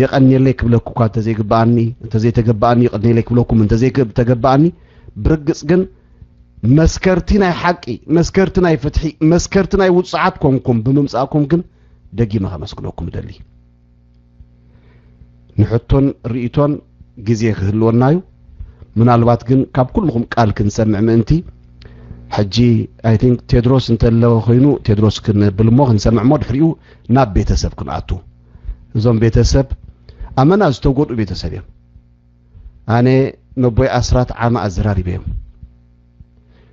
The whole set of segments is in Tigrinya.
የቐንየለይ ክብለኩ እኳ እንተዘይግብኣኒ፣ እንተዘይተገብኣኒ፣ የቐንየለይ ክብለኩም እንተዘይተገብኣኒ፣ ብርግጽ ግን መስከርቲ ናይ ሓቂ፣ መስከርቲ ናይ ፍትሒ፣ መስከርቲ ናይ ውጽዓት ኮንኩም ብምምጻእኩም ግን ደጊመ ከመስግነኩም እደሊ። ንሕቶን ርእይቶን ግዜ ክህልወና እዩ። ምናልባት ግን ካብ ኩልኹም ቃል ክንሰምዕ ምእንቲ፣ ሕጂ፣ I think፣ ቴድሮስ እንተለ ኮይኑ፣ ቴድሮስ ክንብል እሞ ክንሰምዕ እሞ፣ ድሕሪኡ ናብ ቤተሰብ ክንኣቱ። እዞም ቤተሰብ ኣመና ዝተጎድኡ ቤተሰብ እዮም። ኣነ ነቦይ ኣስራት ዓመ ኣዘራሪበዮም።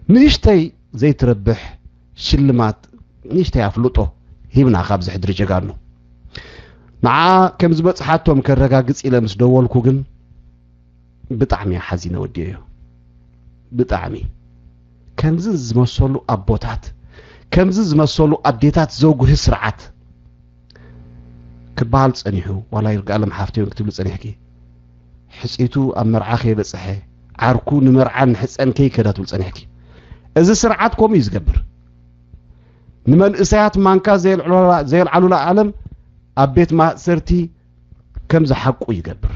ንእሽተይ ዘይትረብሕ ሽልማት፣ ንእሽተይ ኣፍልጦ ሂብና ካብዚ ሕድሪ ጀጋኑ። ንዓ ከም ዝበጽሓቶም ከረጋግጽ ኢለ ምስ ደወልኩ ግን ብጣዕሚ እየ ሓዚነ ወዲኦዮ። ብጣዕሚ። ከምዚ ዝመሰሉ ኣቦታት፣ ከምዚ ዝመሰሉ ኣዴታት ዘጉሂ ስርዓት ክበሃል ጸኒሑ፣ ዋላ ይርጋለም ሓፍቲ እውን ክትብሊ ጸኒሕኪ። ሕጽይቱ ኣብ መርዓ ከይበጽሐ፣ ዓርኩ ንመርዓ ንሕጸን ከይከዳ ትብል ጸኒሕኪ። እዚ ስርዓት ከምኡ እዩ ዝገብር። ንመንእሰያት ማንካ ዘየልዕሉላ፣ ዘየልዓሉላ ዓለም ኣብ ቤት ማእሰርቲ ከም ዝሓቁ ይገብር።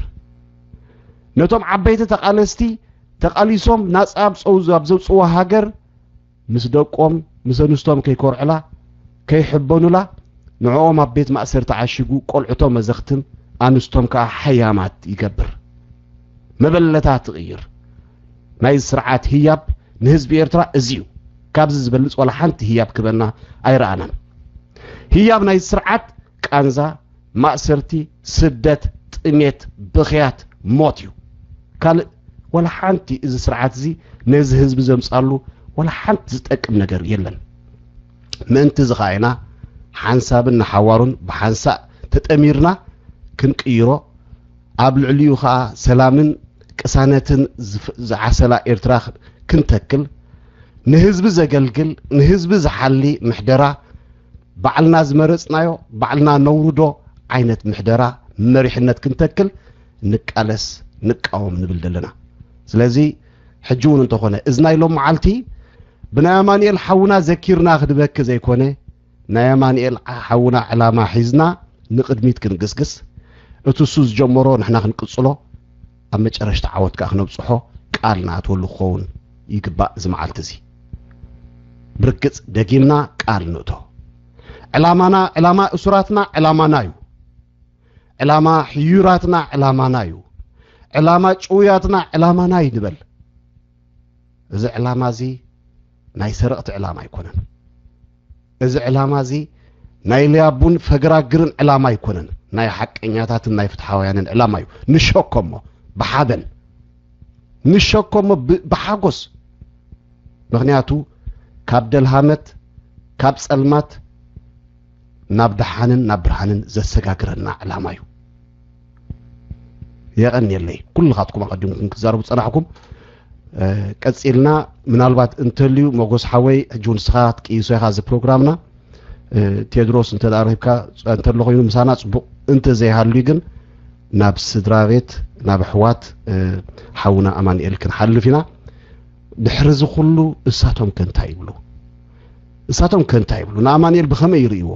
ነቶም ዓበይቲ ተቓለስቲ ተቓሊሶም ናጻ ኣብ ዘውጽ-፣ ኣብ ዘውጽእዋ ሃገር ምስ ደቆም፣ ምስ ኣንስቶም ከይኮርዕላ፣ ከይሕበኑላ፣ ንዕኦም ኣብ ቤት ማእሰርቲ ዓሺጉ፣ ቆልዕቶም መዘኽትም፣ ኣንስቶም ከኣ ሓያማት ይገብር። መበለታት ትቕይር። ናይ ስርዓት ህያብ ንህዝቢ ኤርትራ እዚ እዩ። ካብዚ ዝበልጽ ዋላ ሓንቲ ህያብ ክበና ኣይረኣናን። ህያብ ናይ ስርዓት ቃንዛ፣ ማእሰርቲ፣ ስደት፣ ጥሜት፣ ብኽያት፣ ሞት እዩ። ካልእ ዋላ ሓንቲ እዚ ስርዓት እዚ ነዚ ህዝቢ ዘምጻሉ ዋላ ሓንቲ ዝጠቅም ነገር የለን። ምእንቲ እዚ ኸኣ ኢና ሓንሳብን ንሓዋሩን ብሓንሳእ ተጠሚርና ክንቅይሮ፣ ኣብ ልዕሊኡ ኸኣ ሰላምን ቅሳነትን ዝፍ-፣ ዝዓሰላ ኤርትራ ክንተክል፣ ንህዝቢ ዘገልግል፣ ንህዝቢ ዝሓሊ ምሕደራ፣ ባዕልና ዝመረጽናዮ፣ ባዕልና ነውርዶ ዓይነት ምሕደራ መሪሕነት ክንተክል ንቃለስ፣ ንቃወም ንብል ዘለና። ስለዚ ሕጂ እውን እንተኾነ እዚ ናይ ሎም መዓልቲ ብናይ ኣማኑኤል ሓውና ዘኪርና ክድበኪ ዘይኮነ፣ ናይ ኣማኑኤል ሓውና ዕላማ ሒዝና ንቕድሚት ክንግስግስ፣ እቲ እሱ ዝጀመሮ ንሕና ክንቅጽሎ፣ ኣብ መጨረሽታ ዓወት ከኣ ክነብጽሖ ቃል ንኣትወሉ ክኸውን ይግባእ እዚ መዓልቲ እዚ። ብርግጽ ደጊምና ቃል ንእቶ። ዕላማና፣ ዕላማ እሱራትና ዕላማና እዩ። ዕላማ ሕዩራትና ዕላማና እዩ። ዕላማ ጭውያትና ዕላማና እዩ ንበል። እዚ ዕላማ እዚ ናይ ሰረቕቲ ዕላማ ኣይኮነን። እዚ ዕላማ እዚ ናይ ለያቡን ፈገራግርን ዕላማ ኣይኮነን። ናይ ሓቀኛታትን ናይ ፍትሓውያንን ዕላማ እዩ። ንሸኮሞ ብሓበን፣ ንሸኮሞ ብ-፣ ብሓጎስ። ምኽንያቱ ካብ ደልሃመት፣ ካብ ጸልማት ናብ ደሓንን ናብ ብርሃንን ዘሰጋግረና ዕላማ እዩ። የቐንየለይ ኩልኻትኩም ኣቐዲምኩም ክትዛረቡ ዝጸናሕኩም። እ፣ ቀጺልና ምናልባት እንተልዩ ሞጎስ ሓወይ፣ ሕጂ እውን ንስኻ ክትቅይሶ ኢኻ እዚ ፕሮግራምና። እ፣ ቴድሮስ እንተ ደኣ ረኺብካ እንተሎ ኮይኑ ምሳና ጽቡቕ፣ እንተ ዘይሃልዩ ግን ናብ ስድራ ቤት፣ ናብ ኣሕዋት፣ እ፣ ሓውና ኣማኑኤል ክንሓልፍ ኢና። ድሕሪ እዚ ኩሉ እሳቶም ከ እንታይ ይብሉ? እሳቶም ከ እንታይ ይብሉ? ንኣማኑኤል ብኸመይ ይርእይዎ?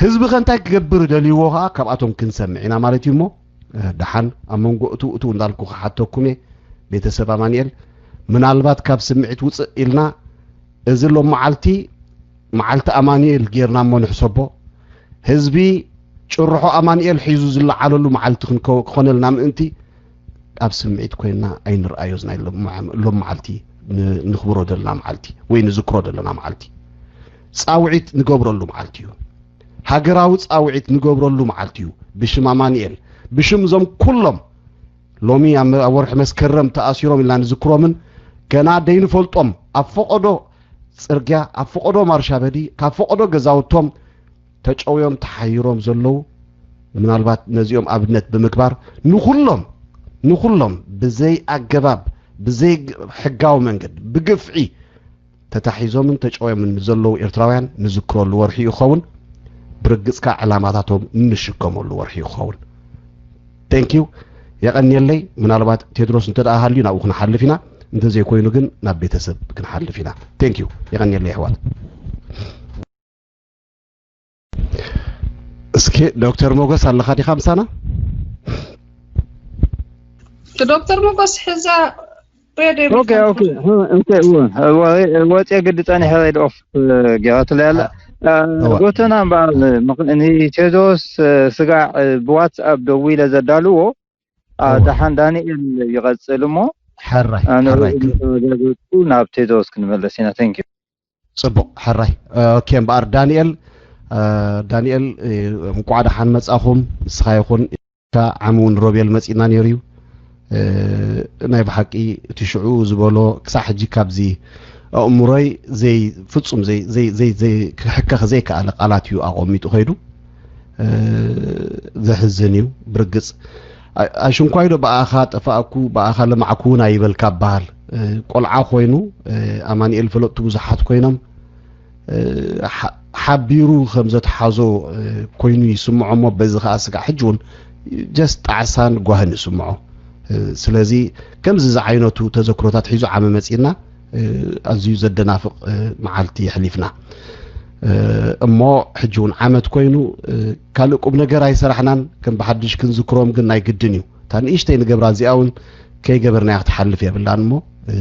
ህዝቢ ከ እንታይ ክገብር ደልይዎ ከኣ ካብኣቶም ክንሰምዕ ኢና ማለት እዩ እሞ፣ እ፣ ደሓን ኣብ መንጎ እትው እትው እንዳልኩ ክሓተኩም እየ። ቤተሰብ ኣማኑኤል፣ ምናልባት ካብ ስምዒት ውጽእ ኢልና፣ እዚ ሎም መዓልቲ፣ መዓልቲ ኣማኑኤል ጌርና እሞ ንሕሰቦ። ህዝቢ ጭርሖ ኣማኑኤል ሒዙ ዝለዓለሉ መዓልቲ ክንከ-፣ ክኾነልና ምእንቲ፣ ኣብ ስምዒት ኮይንና ኣይንርኣዮ። እዚ ናይ ሎም-፣ ሎም መዓልቲ ን-፣ ንኽብሮ ዘለና መዓልቲ ወይ ንዝክሮ ዘለና መዓልቲ። ጻውዒት ንገብረሉ መዓልቲ እዩ። ሃገራዊ ጻውዒት ንገብረሉ መዓልቲ እዩ። ብሽም ኣማኑኤል፣ ብሽም እዞም ኩሎም ሎሚ ኣብ መ-፣ ኣብ ወርሒ መስከረም ተኣሲሮም ኢልና ንዝክሮምን ገና ደይንፈልጦም ኣብ ፈቐዶ ጽርግያ፣ ኣብ ፈቐዶ ማርሻበዲ፣ ካብ ፈቐዶ ገዛውቶም ተጨውዮም ተሓይሮም ዘለዉ፣ ምናልባት ነዚኦም ኣብነት ብምግባር ንኹሎም፣ ንኹሎም ብዘይ ኣገባብ፣ ብዘይ ግ-፣ ሕጋዊ መንገዲ፣ ብግፍዒ ተታሒዞምን ተጨውዮምን ንዘለዉ ኤርትራውያን ንዝክረሉ ወርሒ እዩ ክኸውን። ብርግጽካ ዕላማታቶም እንሽከመሉ ወርሒ እዩ ክኸውን። Thank you። የቐንየለይ። ምናልባት ቴድሮስ እንተ ደኣ ሃልዩ ናብኡ ክንሓልፍ ኢና። እንተዘይኮይኑ ግን ናብ ቤተሰብ ክንሓልፍ ኢና። Thank you። የቐንየለይ ኣሕዋት። እስኪ ዶክተር ሞገስ ኣለኻ ዲኻ ምሳና? ዶክተር ሞገስ ሕዛ ሬድዮ ኦኬ ኦኬ ኦኬ እወ ወ- ወፅየ ግዲ ፀኒሐ ሬድ ኦፍ ገይራትለይ ኣላ። እ፣ እወ። ጎተና እምበኣር ምኽ- ንቴድሮስ እ፣ ስጋዕ እ፣ ብዋትስኣፕ ደዊለ ዘዳልዎ ኣ፣ እወ። ደሓን ዳንኤል ይቐፅል እሞ ሕራይ ኣነ ሕራይ ተረጋገፅኩ ናብ ቴድሮስ ክንመለስ ኢና። Thank you። ፅቡቕ ሕራይ። ኦኬ እምበኣር ዳንኤል እ፣ ዳንኤል እ፣ እንቋዕ ደሓን መፃኹም። ንስኻ ይኹን ኢልካ ዓሚ እውን ሮቤል መፂና ነይሩ እዩ። እ፣ ናይ ብሓቂ እቲ ሽዑ ዝበሎ ክሳዕ ሕጂ ካብዚ ኣእምሮይ ዘይ ፍጹም ዘይ ዘይ ዘይ ዘይ ክሕከኽ ዘይከኣለ ቃላት እዩ ኣቐሚጡ ከይዱ። እ፣ ዘሕዝን እዩ ብርግጽ። ኣ- ኣሽንኳይዶ ብኣኻ ጠፋእኩ ብኣኻ ለማዕኩ እውን ኣይበልካ በሃል። እ፣ ቆልዓ ኮይኑ እ፣ ኣማንኤል ፈለጥቱ ብዙሓት ኮይኖም እ፣ ሓ- ሓቢሩ ከም ዘተሓዞ እ፣ ኮይኑ ይስምዖ እሞ በዚ ከዓ ስጋዕ ሕጂ እውን ጀስት ጣዕሳን ጓህን ይስምዖ። እ፣ ስለዚ ከምዚ ዝዓይነቱ ተዘክሮታት ሒዙ ዓመ መፂና እ፣ ኣዝዩ ዘደናፍቕ እ፣ መዓልቲ የሕሊፍና። እ፣ እሞ ሕጂ እውን ዓመት ኮይኑ እ፣ ካልእ ቁም ነገር ኣይሰራሕናን። ከም ብሓድሽ ክንዝክሮም ግን ናይ ግድን እዩ። እታ ንእሽተይ ንገብራ እዚኣ እውን ከይገበርናያ ክትሓልፍ የብላን። እሞ እ፣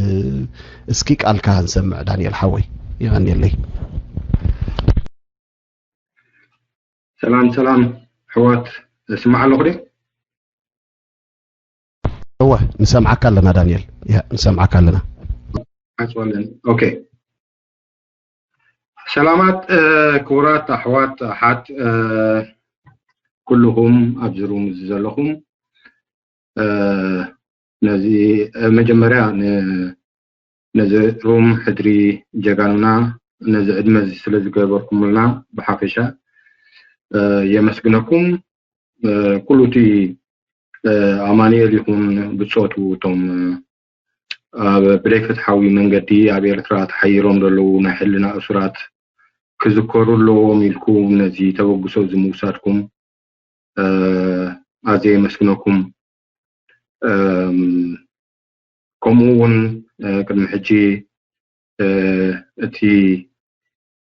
እስኪ ቃልካ ንሰምዕ ዳንኤል ሓወይ። የቐንየለይ። ሰላም ሰላም ኣሕዋት፣ እስማዕ ኣለኹ ድየ? እወ ንሰምዓካ ኣለና ዳንኤል። ያ ንሰምዓካ ኣለና። ኣይፅወልን። ኦኬ። ሰላማት እ፣ ክቡራት ኣሕዋት ኣሓት እ፣ ኩልኹም ኣብዚ ሩም እዚ ዘለኹም እ፣ ነዚ እ፣ መጀመርያ ን- ነዚ ሩም ሕድሪ ጀጋኑና ነዚ ዕድመ እዚ ስለ ዝገበርኩምልና ብሓፈሻ እ፣ የመስግነኩም። እ፣ ኩሉ እቲ እ፣ ኣማኑኤል ይኹን ብጾቱ እቶም እ፣ ኣብ ብደይ ፍትሓዊ መንገዲ ኣብ ኤርትራ ተሓይሮም ዘለዉ ናይ ሕልና እሱራት ክዝከሩ ኣለዎም ኢልኩም ነዚ ተበግሶ እዚ ምውሳድኩም እ፣ ኣዝየ የመስግነኩም። እም፣ ከምኡ እውን እ፣ ቅድሚ ሕጂ እ፣ እቲ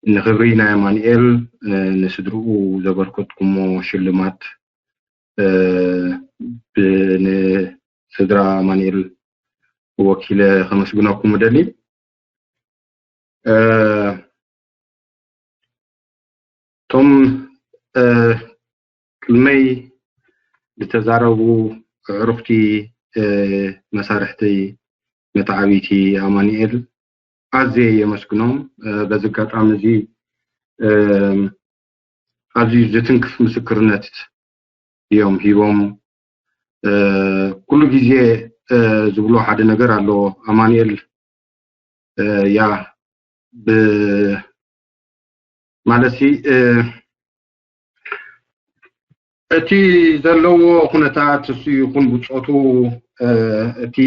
ንክብሪ ናይ ኣማኑኤል እ፣ ንስድርኡ ዘበርከትኩሞ ሽልማት እ፣ ብ- ንስድራ ኣማኑኤል ወኪለ ከመስግነኩም እደሊ። እ፣ እቶም እ፣ ቅድመይ ዝተዛረቡ ኣዕሩኽቲ እ፣ መሳርሕተይ መተዓብይቲ ኣማኑኤል ኣዝየ የመስግኖም። እ፣ በዚ ኣጋጣሚ እዚ እ፣ ኣዝዩ ዝትንክፍ ምስክርነት እዮም ሂቦም። እ፣ ኩሉ ግዜ እ፣ ዝብሎ ሓደ ነገር ኣሎ። ኣማኑኤል እ፣ ያ ብ- ማለት ሲ እ፣ እቲ ዘለዎ ኩነታት እሱ ይኹን ብጾቱ እ፣ እቲ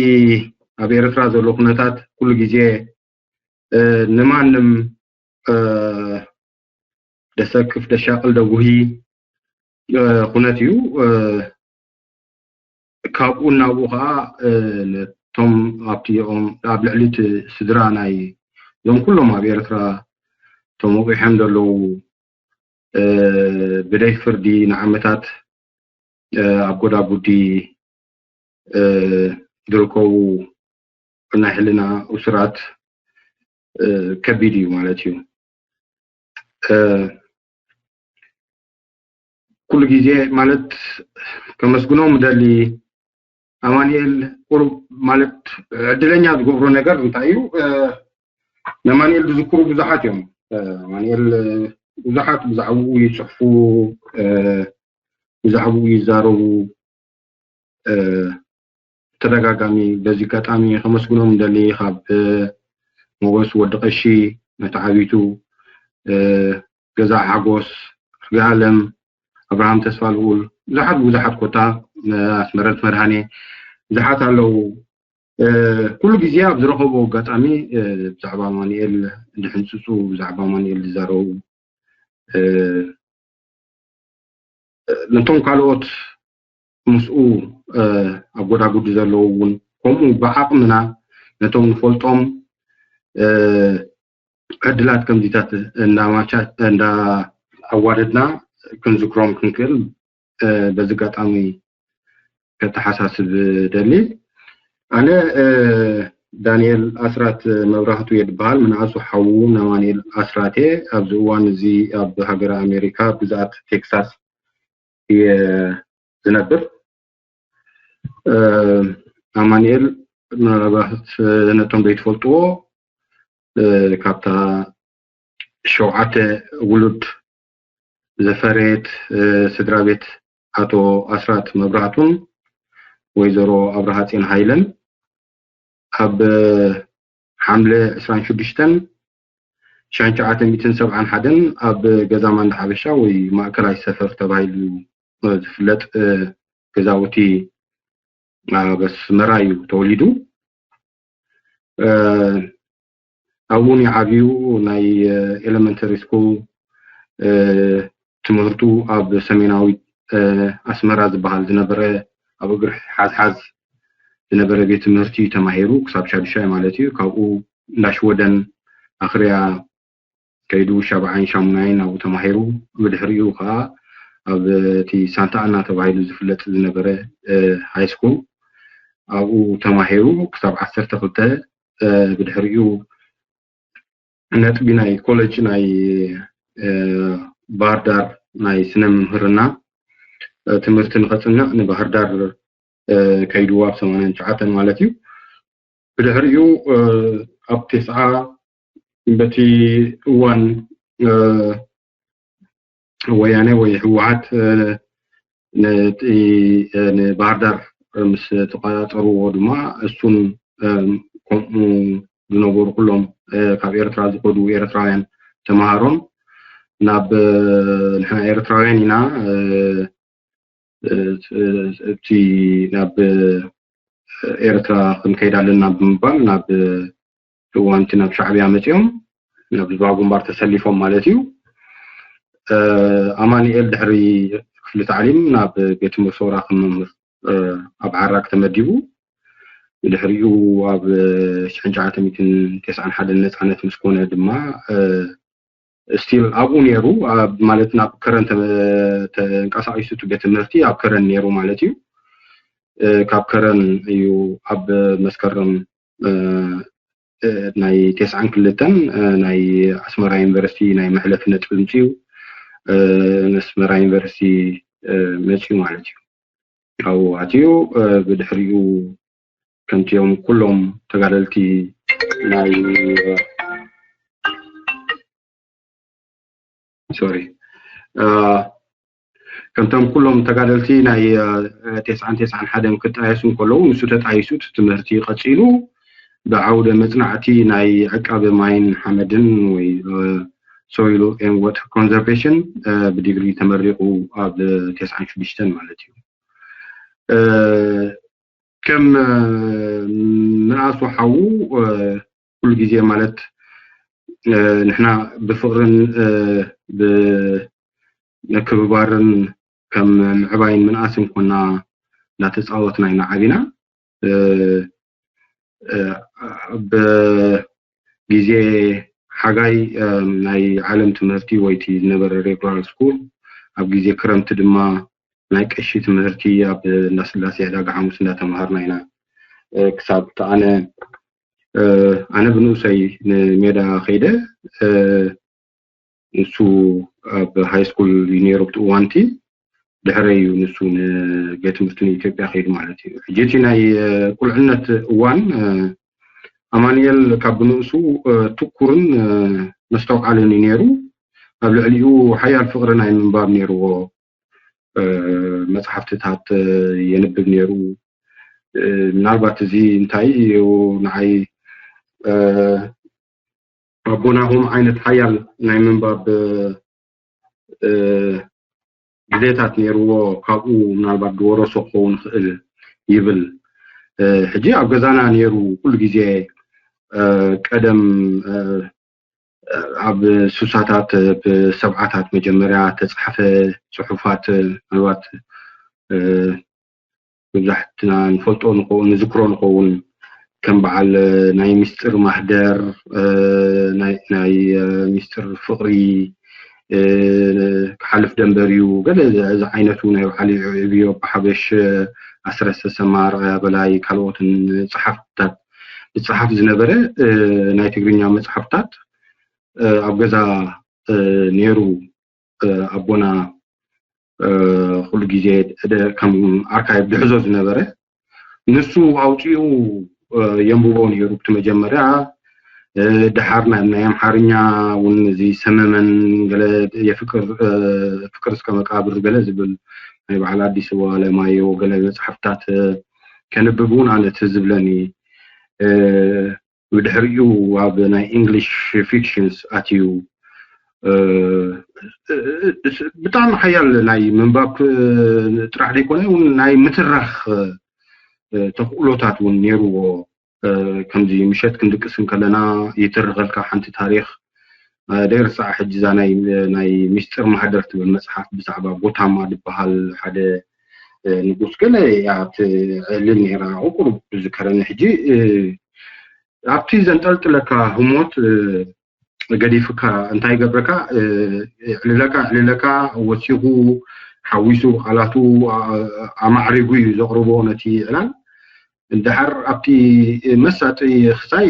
ኣብ ኤርትራ ዘሎ ኩነታት ኩሉ ግዜ እ፣ ንማንም እ፣ ደሰክፍ ደሻቅል ደጉሂ እ፣ ኩነት እዩ። እ፣ ካብኡ እናብኡ ከዓ እ፣ ነቶም ኣብቲ ኦም ኣብ ልዕሊ እቲ ስድራ ናይ እዞም ኩሎም ኣብ ኤርትራ ተመቂሖም ዘለዉ እ፣ ብደይ ፍርዲ ንዓመታት እ፣ ኣብ ጎዳጉዲ እ፣ ዝርከቡ ናይ ሕልና እሱራት እ፣ ከቢድ እዩ ማለት እዩ። እ፣ ኩሉ ግዜ ማለት ከመስግኖም ደሊ ኣማኑኤል ቁሩብ ማለት ዕድለኛ ዝገብሮ ነገር እንታይ እዩ? እ፣ ንኣማኑኤል ዝዝክሩ ብዙሓት እዮም። እ፣ ኣማኑኤል እ፣ ብዙሓት ብዛዕባኡ ይፅሕፉ፣ እ፣ ብዛዕባኡ ይዛረቡ። እ፣ ተደጋጋሚ በዚ ኣጋጣሚ ከመስግኖም ደሊ ካብ እ፣ ሞገስ ወዲ ቀሺ መተዓቢቱ እ፣ ገዛ ሓጎስ ርግኣለም ኣብርሃም ተስፋ ልኡል ብዙሓት ብዙሓት ኮታ እ፣ ኣስመረት መድሃኔ ብዙሓት ኣለዉ። እ፣ ኩሉ ግዜ ኣብ ዝረኸቦ ኣጋጣሚ እ፣ ብዛዕባ ኣማኑኤል ድሕንፅፁ ብዛዕባ ኣማኑኤል ዝዛረቡ እ፣ ነቶም ካልኦት ምስኡ እ፣ ኣብ ጎዳጉዲ ዘለዉ እውን ከምኡ ብዓቕምና ነቶም ንፈልጦም እ፣ ዕድላት ከምዚታት እንዳማቻ እንዳኣዋደድና ክንዝክሮም ክንክእል እ፣ በዚ ኣጋጣሚ ከተሓሳስብ ደሊ። ኣነ ዳንኤል ኣስራት መብራህቱ የድበሃል። ምንኣሱ ሓዉ ናማንኤል ኣስራቴ ኣብዚ እዋን እዚ ኣብ ሃገረ ኣሜሪካ ኣብ ግዝኣት ቴክሳስ እየ ዝነብር። ኣማንኤል ምናልባት ነቶም ዘይትፈልጥዎ ካብታ ሸውዓተ ውሉድ ዘፈረየት ስድራ ቤት ኣቶ ኣስራት መብራህቱን ወይዘሮ ኣብርሃ ፂን ሃይለን ኣብ ሓምለ ዕስራን ሽዱሽተን ሻንሸዓተ ሚእትን ሰብዓን ሓደን ኣብ ገዛ ማንዳ ሓበሻ ወይ ማእከላይ ሰፈር ተባሂሉ ዝፍለጥ ገዛውቲ ኣብ ኣስመራ እዩ ተወሊዱ። ኣብኡ ንዓብዩ ናይ ኤለመንተሪ ስኩል ትምህርቱ ኣብ ሰሜናዊ ኣስመራ ዝበሃል ዝነበረ ኣብ እግሪ ሓዝሓዝ ዝነበረ ቤት ትምህርቲ ተማሂሩ ክሳብ ሻዱሻይ ማለት እዩ። ካብኡ እንዳሽወደን ኣኽርያ ከይዱ ሻብዓይን ሻሙናይን ኣብኡ ተማሂሩ። ብድሕሪኡ ከዓ ኣብ እቲ ሳንታ ኣና ተባሂሉ ዝፍለጥ ዝነበረ ሃይ ስኩል ኣብኡ ተማሂሩ ክሳብ ዓሰርተ ክልተ። ብድሕሪኡ ነጥቢ ናይ ኮሌጅ ናይ ባህርዳር ናይ ስነ ምምህርና ትምህርቲ ንኸፅንዕ ንባህርዳር ከይድዎ ኣብ ሰማንያን ትሽዓተን ማለት እዩ። ብድሕሪኡ ኣብ ቴስዓ በቲ እዋን ወያነ ወይ ህወሓት ንባህርዳር ምስ ተቆፃፀርዎ ድማ እሱን ከምኡ ዝነበሩ ኩሎም ካብ ኤርትራ ዝኸዱ ኤርትራውያን ተምሃሮን ናብ ንሕና ኤርትራውያን ኢና እቲ ናብ ኤርትራ ክንከይድ ኣለና ብምባል ናብ እዋንቲ ናብ ሻዕብያ መፂኦም ናብ ህዝባዊ ግንባር ተሰሊፎም ማለት እዩ። ኣማኒኤል ድሕሪ ክፍሊ ታዕሊም ናብ ቤት ትምህርቲ ሰውራ ከም መምህር ኣብ ዓራግ ተመዲቡ። ድሕሪኡ ኣብ ሽሕን ትሽዓተ ሚእትን ተስዓን ሓደን ነፃነት ምስ ኮነ ድማ ስቲል ኣብኡ ነይሩ ማለት ናብ ከረን ተንቀሳቂሱ ቤት ትምህርቲ ኣብ ከረን ነይሩ ማለት እዩ። ካብ ከረን እዩ ኣብ መስከረም ናይ ተስዓን ክልተን ናይ ኣስመራ ዩኒቨርሲቲ ናይ መሕለፊ ነጥቢ ምፅኡ ኣስመራ ዩኒቨርሲቲ መፅኡ ማለት እዩ። ካብኡ ኣትዩ ብድሕሪኡ ከምቲኦም ኩሎም ተጋደልቲ ናይ ሶሪ ከምቶም ኩሎም ተጋደልቲ ናይ ተስዓን ተስዓን ሓደን ክጣየሱ እንከለዉ ንሱ ተጣይሱ እቲ ትምህርቲ ቀፂሉ ብዓውደ መፅናዕቲ ናይ ዕቃበ ማይን ሓመድን ወይ soil and water conservation ብዲግሪ ተመሪቑ ኣብ ተስዓን ሽዱሽተን ማለት እዩ። ከም ምንኣሱ ሓዉ ኩሉ ግዜ ማለት ንሕና ብፍቕርን ብምክብባርን ከም ምዕባይን ምንኣስን ኮና እናተፃወትና ኢና ዓቢና። ኣብ ግዜ ሓጋይ ናይ ዓለም ትምህርቲ ወይ እቲ ዝነበረ ሬጉላር ስኩል ኣብ ግዜ ክረምቲ ድማ ናይ ቀሺ ትምህርቲ ኣብ እንዳስላሴ ዕዳጋ ሓሙስ እንዳተምሃርና ኢና። ክሳብ ኣነ ኣነ ብንኡሰይ ንሜዳ ከይደ ንሱ ኣብ ሃይ ስኩል እዩ ነይሩ ብቲ እዋንቲ ድሕረ እዩ ንሱ ንቤት ትምህርቲ ንኢትዮጵያ ከይዱ ማለት እዩ። ሕጂ እቲ ናይ ቁልዕነት እዋን ኣማንኤል ካብ ብንእሱ ትኩርን መስተውዓልን እዩ ነይሩ። ኣብ ልዕሊኡ ሓያል ፍቕሪ ናይ ምንባብ ነይርዎ። መፅሓፍትታት የንብብ ነይሩ። ምናልባት እዚ እንታይ እዩ ንዓይ ኣቦና ከምኡ ዓይነት ሓያል ናይ ምንባብ ድሌታት ነይርዎ ካብኡ ምናልባት ዝወረሶ ክኸውን ይኽእል ይብል። ሕጂ ኣብ ገዛና ነይሩ ኩሉ ግዜ ቀደም ኣብ ሱሳታት ብሰብዓታት መጀመርያ ተፃሓፈ ፅሑፋት ምናልባት መብዛሕትና ንፈልጦ ንኸውን ንዝክሮ ንኸውን ከም በዓል ናይ ሚስጥር ማህደር ናይ ሚስጥር ፍቕሪ ክሓልፍ ደንበር እዩ። ገለ እዚ ዓይነቱ ናይ በዓል ዕብዮ ብሓበሽ፣ ኣስረስ ተሰማ፣ ኣርኣያ በላይ ካልኦትን ጸሓፍታት ዝጸሓፍ ዝነበረ ናይ ትግርኛ መጽሓፍታት ኣብ ገዛ ነይሩ። ኣቦና ኩሉ ግዜ ከም ኣርካይቭ ድሕዞ ዝነበረ ንሱ ኣውፂኡ የንብቦ ነይሩ። ብቲ መጀመርያ ድሓር ናይ ኣምሓርኛ እውን እዚ ሰመመን ገለ የፍቅር ፍቅር እስከ መቃብር ገለ ዝብል ናይ በዓል ኣዲስ ኣለማየሁ ገለ መፅሓፍታት ከንብብ እውን ኣነ ትዝ ዝብለኒ። ብድሕሪኡ ኣብ ናይ ኢንግሊሽ ፊክሽንስ ኣትዩ። ብጣዕሚ ሓያል ናይ ምንባብ ጥራሕ ዘይኮነ እውን ናይ ምትራኽ ተኽእሎታት እውን ነይርዎ። ከምዚ ምሸት ክንድቅስ እንከለና ይትርኸልካ ሓንቲ ታሪኽ ደይርሳዕ ሕጂ እዛ ናይ ሚስጥር ማህደር ትብል መፅሓፍ ብዛዕባ ጎታማ ዝበሃል ሓደ ንጉስ ገለ እያ ትዕልል ነይራ። ቁሩብ ዝከረኒ ሕጂ ኣብቲ ዘንጠልጥለካ ህሞት ገዲፍካ እንታይ ይገብረካ? ዕልለካ ዕልለካ ወሲኹ ሓዊሱ ቃላቱ ኣማዕሪጉ እዩ ዘቕርቦ ነቲ ዕላል። እንድሓር ኣብቲ መሳጢ ክሳይ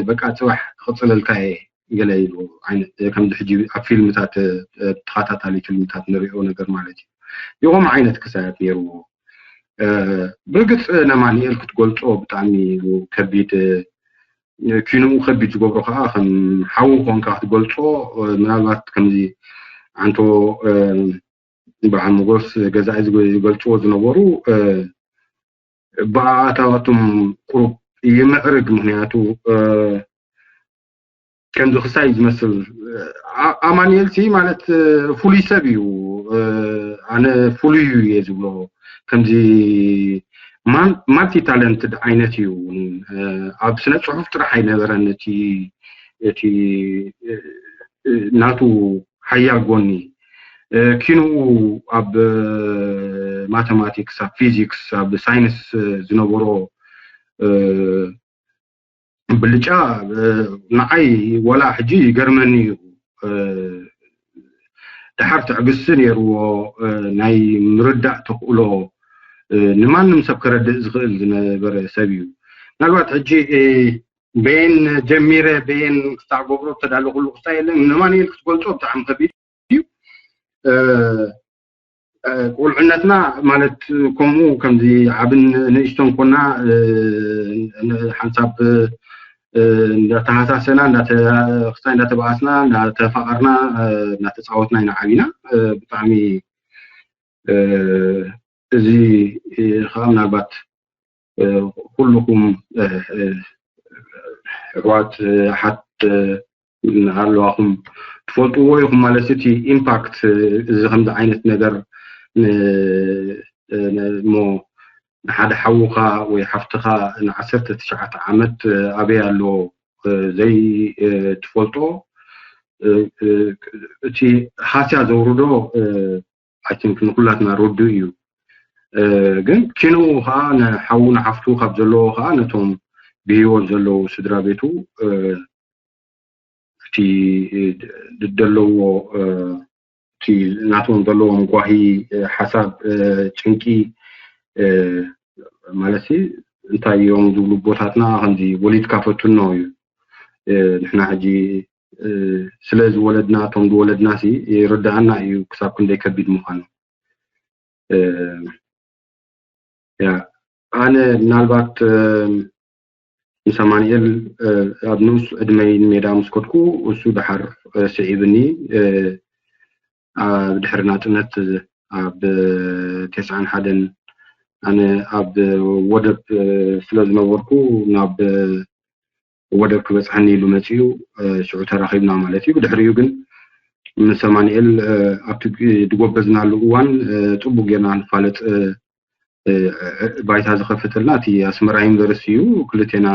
በቃ ፅባሕ ክቕፅለልካ እየ ገለ ኢሉ ዓይነት ከምዚ ሕጂ ኣብ ፊልምታት ተኸታታሊ ፊልምታት ንሪኦ ነገር ማለት እዩ። ይኸም ዓይነት ክሳያት ነይርዎ። ብርግፅ ነማንኤል ክትገልፆ ብጣዕሚ ከቢድ ኪንኡ ከቢድ ዝገብሮ ከዓ ከም ሓው ኮንካ ክትገልፆ ምናልባት ከምዚ ዓንቶ በዓል መጎስ ገዛኢ ዝገልፅዎ ዝነበሩ ብኣታዋቶም ቁሩብ ይምዕርግ። ምክንያቱ ከምዚ ክሳይ ዝመስል ኣማንኤል ሲ ማለት ፍሉይ ሰብ እዩ። ኣነ ፍሉይ እዩ እየ ዝብሎ። ከምዚ ማልቲ ታለንትድ ዓይነት እዩ። ኣብ ስነ ፅሑፍ ጥራሕ ኣይነበረን እቲ እቲ ናቱ ሓያል ጎኒ። ኪንኡ ኣብ ማተማቲክስ፣ ኣብ ፊዚክስ፣ ኣብ ሳይንስ ዝነበሮ ብልጫ ንዓይ ዋላ ሕጂ ይገርመኒ እዩ። ድሓር ትዕግስቲ ነይርዎ፣ ናይ ምርዳእ ተኽእሎ፣ ንማንም ሰብ ከረድእ ዝኽእል ዝነበረ ሰብ እዩ። ምናልባት ሕጂ በየን ጀሚረ በየን ክሳዕ ገብሮ ተዳለኹሉ ክስታይ የለን። ንማንኤል ክትገልፆ ብጣዕሚ ከቢድ እዩ። ቁልዕነትና ማለት ከምኡ ከምዚ ዓብን ንእሽቶን ኮና ሓንሳብ እንዳተሃሳሰና ክስታይ እንዳተባኣስና እንዳተፋቐርና እንዳተፃወትና ኢና ዓቢና። ብጣዕሚ እዚ ከዓ ምናልባት ኩልኩም ኣሕዋት ኣሓት ኣለዋኹም ትፈልጥዎ ኢኹም ማለት እቲ ኢምፓክት እዚ ከምዚ ዓይነት ነገር እሞ ንሓደ ሓውኻ ወይ ሓፍትኻ ንዓሰርተ ትሽዓተ ዓመት ኣበይ ኣሎ ዘይትፈልጦ እቲ ሃስያ ዘውርዶ ኣይቲንክ ንኩላትና ረዱ እዩ። ግን ኪንኡ ከዓ ንሓዉ ንሓፍቱ ካብ ዘለዎ ከዓ ነቶም ብሂወት ዘለዉ ስድራ ቤቱ እቲ ደለዎ እቲ ናቶም ዘለዎም ጓሂ ሓሳብ ጭንቂ ማለት እንታይ እዮም ዝብሉ ቦታትና ከምዚ ወሊድካ ፈትኖ እዩ። ንሕና ሕጂ ስለ ዝወለድና እቶም ዝወለድና ሲ ይርዳኣና እዩ ክሳብ ክንደይ ከቢድ ምዃኑ። ያ ኣነ ምናልባት ምስ ኣማንኤል ኣብ ንኡስ ዕድመይ ንሜዳ ምስ ከድኩ እሱ ድሓር ስዒብኒ ኣብ ድሕሪ ናፅነት ኣብ ተስዓን ሓደን ኣነ ኣብ ወደብ ስለ ዝነበርኩ ናብ ወደብ ክበፅሐኒ ኢሉ መፂኡ ሽዑ ተራኺብና ማለት እዩ። ብድሕሪኡ ግን ምስ ኣማንኤል ኣብቲ ዝጎበዝናሉ እዋን ፅቡቅ ጌርና ንፋለጥ ባይታ ዝኸፈተልና እቲ ኣስመራ ዩኒቨርሲቲ እዩ። ክልቴና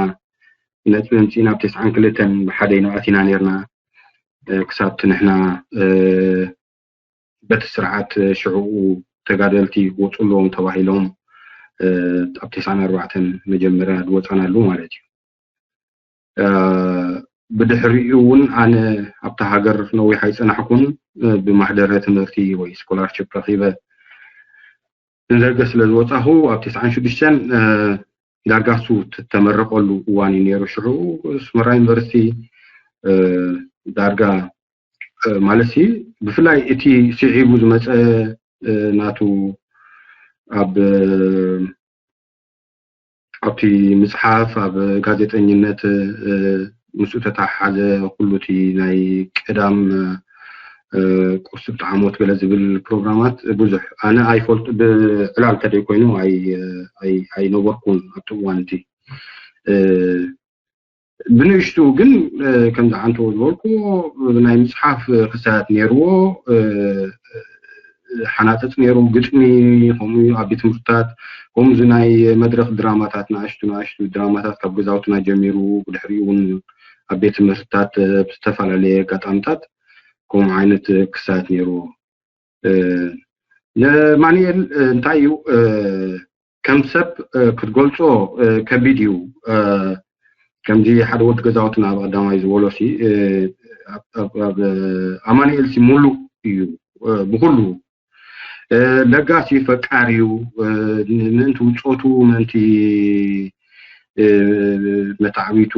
ነጥቢ ምፅኢና ኣብ ተስዓን ክልተን ብሓደ ኢና ኣቲና ነርና ክሳብቲ ንሕና በቲ ስርዓት ሽዕኡ ተጋደልቲ ክወፁ ኣለዎም ተባሂሎም ኣብ ተስዓን ኣርባዕተን መጀመርያ ዝወፃናሉ ማለት እዩ። ብድሕሪኡ እውን ኣነ ኣብታ ሃገር ነዊሕ ኣይፀናሕኩን። ብማሕደረ ትምህርቲ ወይ ስኮላርሽፕ ረኺበ ንደገ ስለ ዝወፃኹ ኣብ ተስዓን ሽዱሽተን ዳርጋ እሱ ተመረቀሉ እዋን እዩ ነይሩ። ሽዑ ኣስመራ ዩኒቨርሲቲ ዳርጋ ማለት ሲ ብፍላይ እቲ ስዒቡ ዝመፀ ናቱ ኣብ ኣብቲ ምፅሓፍ ኣብ ጋዜጠኝነት ምስኡ ተተሓሓዘ ኩሉ እቲ ናይ ቀዳም ቁርሲ ብጣዕሞት ገለ ዝብል ፕሮግራማት ብዙሕ ኣነ ኣይፈልጡ ብዕላል ተደይ ኮይኑ ኣይነበርኩን ኣብቲ እዋን እቲ ብንእሽቱ ግን ከም ዝዓንተዎ ዝበልኩዎ ናይ ምፅሓፍ ክሳያት ነይርዎ ሓናፅፅ ነይሩ ግጥሚ ከምኡ ኣብ ቤት ትምህርትታት ከምዚ ናይ መድረክ ድራማታት ንኣሽቱ ንኣሽቱ ድራማታት ካብ ገዛውትና ጀሚሩ ብድሕሪኡ እውን ኣብ ቤት ትምህርትታት ብዝተፈላለየ ኣጋጣሚታት ከምኡ ዓይነት ክሳያት ነይርዎ ንማንኤል እንታይ እዩ ከም ሰብ ክትገልፆ ከቢድ እዩ ከምዚ ሓደ ወዲ ገዛውትና ኣብ ቀዳማይ ዝበሎ ሲ ኣማንኤል ሲ ሙሉእ እዩ ብኩሉ ለጋሲ ፈቃር እዩ ምእንቲ ውፆቱ ምእንቲ መታዕቢቱ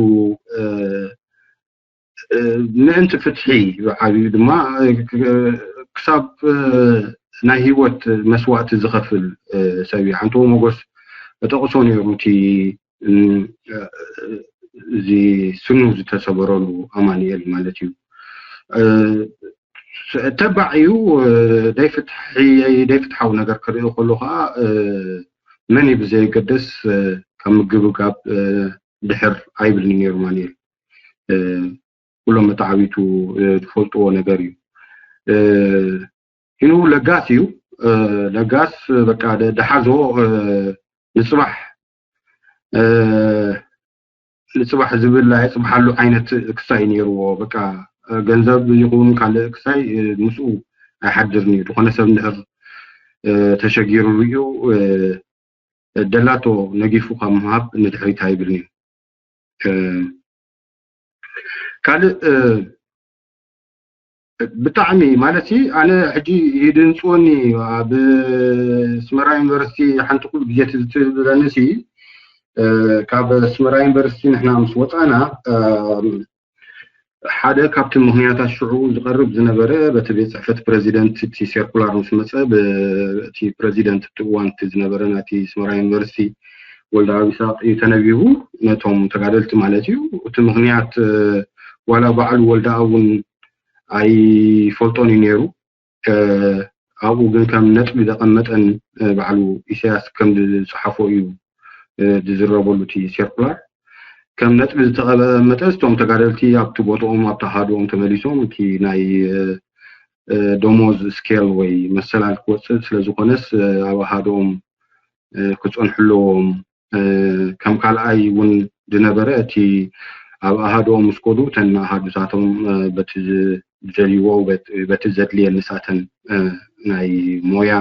ምእንቲ ፍትሒ ብዓብዩ ድማ ክሳብ ናይ ህይወት መስዋእቲ ዝኸፍል ሰብ እዩ። ሓንቶ ሞጎስ ጠቕሶ ነይሩ እቲ እዚ ስኑ ዝተሰበረሉ ኣማንኤል ማለት እዩ። ተባዕ እዩ ደይፍትሓዊ ነገር ክርኢ ከሎ ከዓ መን እዩ ብዘየገደስ ካብ ምግብጋብ ድሕር ኣይብልን ነይሩ ማንኤል ኩሎም መተዓቢቱ ዝፈልጥዎ ነገር እዩ ኪኑ ለጋስ እዩ ለጋስ በቃ ደሓዞ ንፅባሕ ንፅባሕ ዝብል ኣየፅብሓሉ ዓይነት ክሳይ ነይርዎ በቃ ገንዘብ ይኹን ካልእ ክሳይ ምስኡ ኣይሓድርን እዩ ዝኾነ ሰብ እንድሕር ተሸጊሩ ርእዩ ደላቶ ነጊፉ ካብ ምሃብ ንድሕሪት ኣይብልን እዩ ካልእ ብጣዕሚ ማለት ኣነ ሕጂ ይድንፅወኒ ኣብ ስመራ ዩኒቨርሲቲ ሓንቲ ኩሉ ግዜ ትብለኒ ካብ ስመራ ዩኒቨርሲቲ ንሕና ምስ ወፃና ሓደ ካብቲ ምክንያታት ሽዑ ዝቐርብ ዝነበረ በቲ ቤት ፅሕፈት ፕረዚደንት እቲ ሴርኩላር ምስ መፀ እቲ ፕረዚደንት እቲ እዋን እቲ ዝነበረ ናቲ ስመራ ዩኒቨርሲቲ ወልደኣብ ይስሐቅ እዩ ተነቢቡ ነቶም ተጋደልቲ ማለት እዩ እቲ ምክንያት ዋላ በዓሉ ወልደኣብ እውን ኣይፈልጦን እዩ ነይሩ ኣብኡ ግን ከም ነጥቢ ዘቐመጠን በዓሉ ኢሳያስ ከም ዝፀሓፎ እዩ ዝዝረበሉ እቲ ሴርኩላር ከም ነጥቢ ዝተቐመጠ እቶም ተጋደልቲ ኣብቲ ቦትኦም ኣብቲ ኣሃድኦም ተመሊሶም እቲ ናይ ደሞዝ ስኬል ወይ መሰላል ክወፅእ ስለዝኾነስ ኣብ ኣሃድኦም ክፀንሑ ኣለዎም ከም ካልኣይ እውን ዝነበረ እቲ ኣብ ኣሃድኦም ምስ ኮዱ እተን ኣሃዱታቶም በቲ ዝደልይዎ በቲ ዘድልየ ንሳተን ናይ ሞያ